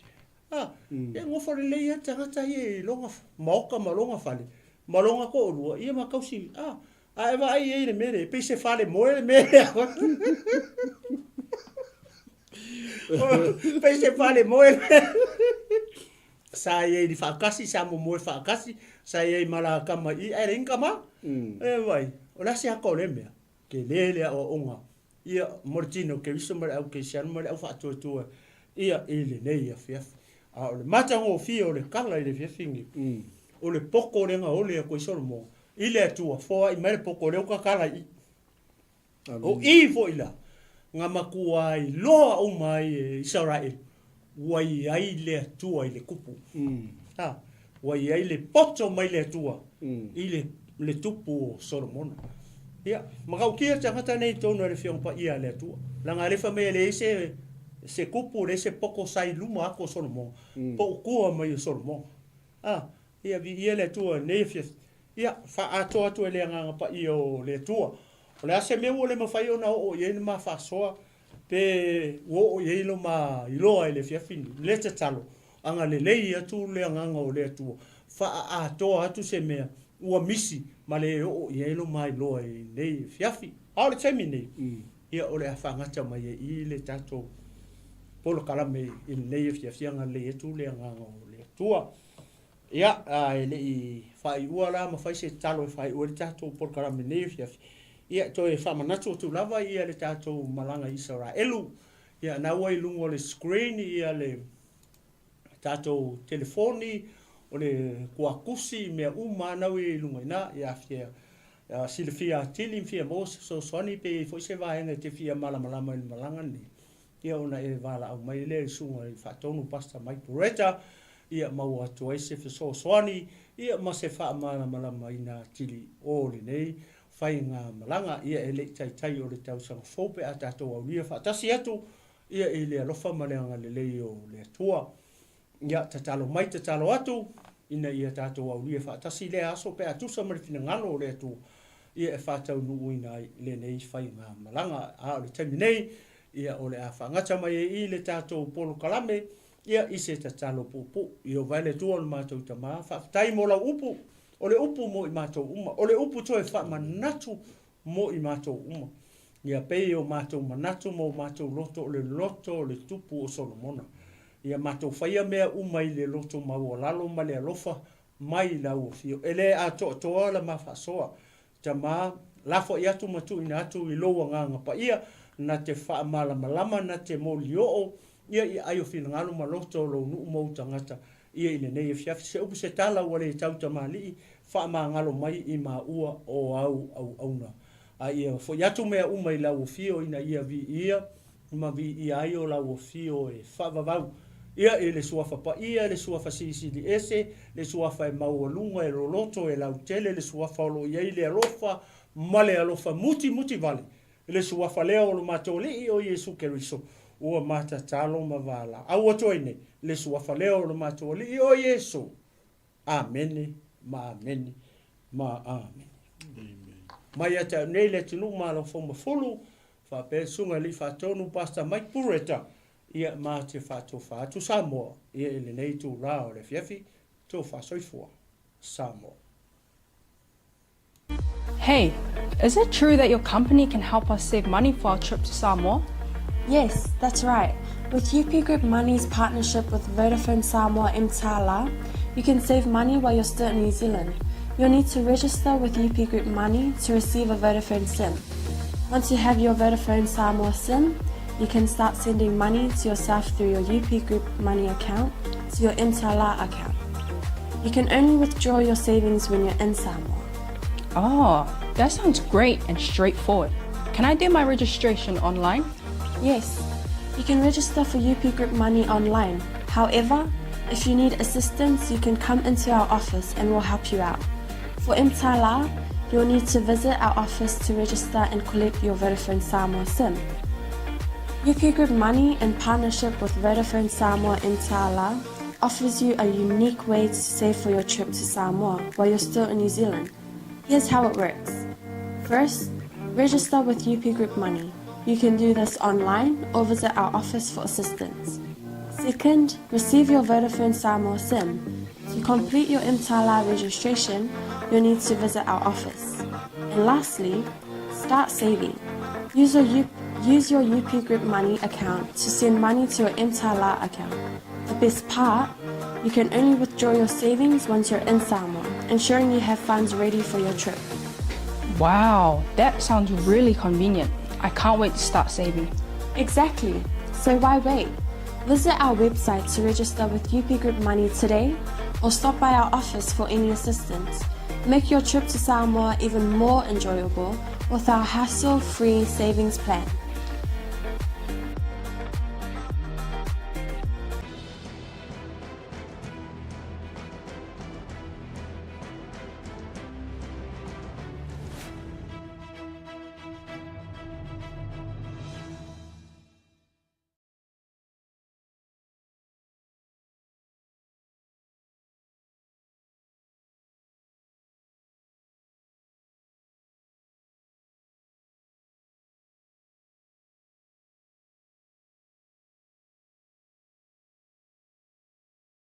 a, e nofo lelei lava le tagata ia i lona maota ma lona fale, ma lona toalua, ia ma tausi, a, a e vaai i ai i le mea lea, e pei se fale moe le mea lea. Pei se fale moe le mea. Sa i ai i faatasi, sa momoe faatasi, sa i ai ma la tama i i, ae leai ni tama. E vaai, o le a se ata o lea mea? Tele le aoaoga ia mo le tino Keriso ma le au Kerisiano ma le au faatuatua ia i lenei afiafi. A o le matagofie o le tala i le afiafi lenei, o le poto lea na ole atu ai Solomona i le Atua, foai mai le poto lea ua tatala i i. O i foi la, na matua iloa uma ai e Isaraelu, ua i ai le Atua i le kupu. A, ua i ai le poto mai le Atua i le, le tupu o Solomona. Ia, matautia le tagata nei i totonu o le Afioga Paia a le Atua. Leaga alefa mai e leai se, se kupu, leai se poto sa i luma atu o Solomona, po o tua mai o Solomona. A, ia, viia le Atua i lenei afiafi. Ia, faaatoa atu e le Agaga Paia o le Atua. O le a se mea ua le mafai ona oo i ai le ma faasoa, pe ua oo i ai lo ma iloa i le afiafi nei, le tatalo, agalelei atu le Agaga o le Atua, faaatoa atu se mea ua misi ma le oo i ai lo ma iloa i lenei afiafi. A o le taimi nei, ia o le a faagata mai ai i le tatou polokalame i lenei afiafi, agalelei atu le Agaga o le Atua. Ia, a e le i faaiua la ma fai se tatalo e faaiu ai le tatou polokalame i lenei afiafi, ia, toe faamanatu atu lava ia le tatou malaga i Isaraelu. Ia, na ua i luga o le screen ia le tatou telefoni. O le kuakusi, mea uma lava na ua i ai i luga i ina, ia a fia silafia atili ma fia maua se fesoasoani pe i ai foi se vaega e te fia malamalama i le malaga lenei, ia ona e valaau mai lea i le Susuga i Faatonu Pastor Mike Bureta, ia maua atu ai se fesoasoani ia ma se faamalamalamaina atili o lenei faigamalaga. Ia e le i taitai o le tausaga fou pe a tatou aulia faatasi atu ia i le alofa ma le agalelei o le Atua. Ia, tatalo mai, tatalo atu, ina ia tatou aulia faatasi lea aso pe a tusa ma le finagalo o le Atua, ia e faataunuuina ai lenei faigamalaga. A o le taimi nei, ia o le a faagata mai ai i le tatou polokalame, ia i se tatalo puupuu. Ieova e le Atua o le matou Tama, faafetai mo lau upu, o le upu mo i matou uma, o le upu toe faamanatu mo i matou uma. Ia pei o matou manatu ma o matou loto o le loto o le Tupu o Solomona. Ia matou faia mea uma i le loto maualalo ma le alofa mai i lau afio. E le atoatoa la ma faasoa. Tama, lafoai atu ma tuuina atu i lou Agaga Paia, na te faamalamalama, na te molioo ia i aai o finagalo ma loto o lou nuu ma ou tagata ia i lenei afiafi. Se upu se tala ua le tau tamalii, faamagalo mai i maua o au auauna. A ia foi atu mea uma i lau afio ina ia viia ma viia ai o lau afio e faavavau ia i le Suafa Paia, le Suafa Silisili Ese, le Suafa e maualuga, e loloto, e lautele, le Suafa o lo o i ai le alofa ma le alofa mutimuti vale, le Suafa lea o lo matou Alii o Iesu Keriso, ua matatalo ma valaau atu ai nei, le Suafa lea o lo matou Alii o Iesu. Amene ma amene ma amene. Mai ia te au nei le atunuu Malo Foumafulu, faapea le Susuga i le Alii Faatonu Pastor Mike Bureta, ia ma te faatofa atu Samoa ia i lenei itula o le afiafi, tofa soifua. Samoa. Hey, is it true that your company can help us save money for our trip to Samoa? Yes, that's right. With UP Group Money's partnership with Vodafone Samoa Mtala, you can save money while you're still in New Zealand. You'll need to register with UP Group Money to receive a Vodafone SIM. Once you have your Vodafone Samoa SIM, you can start sending money to yourself through your UP Group Money account to your Mtala account. You can only withdraw your savings when you're in Samoa. Oh, that sounds great and straightforward. Can I do my registration online? Yes, you can register for UP Group Money online. However, if you need assistance, you can come into our office and we'll help you out. For Mtala, you'll need to visit our office to register and collect your Vodafone Samoa SIM. UP Group Money, in partnership with Vodafone Samoa Mtala, offers you a unique way to save for your trip to Samoa while you're still in New Zealand. Here's how it works. First, register with UP Group Money. You can do this online or visit our office for assistance. Second, receive your Vodafone Samoa SIM. To complete your Mtala registration, you'll need to visit our office. And lastly, start saving. Use your, U- use your UP Group Money account to send money to your Mtala account. The best part, you can only withdraw your savings once you're in Samoa, ensuring you have funds ready for your trip. Wow, that sounds really convenient. I can't wait to start saving. Exactly. So why wait? Visit our website to register with UP Group Money today or stop by our office for any assistance. Make your trip to Samoa even more enjoyable with our hassle-free savings plan.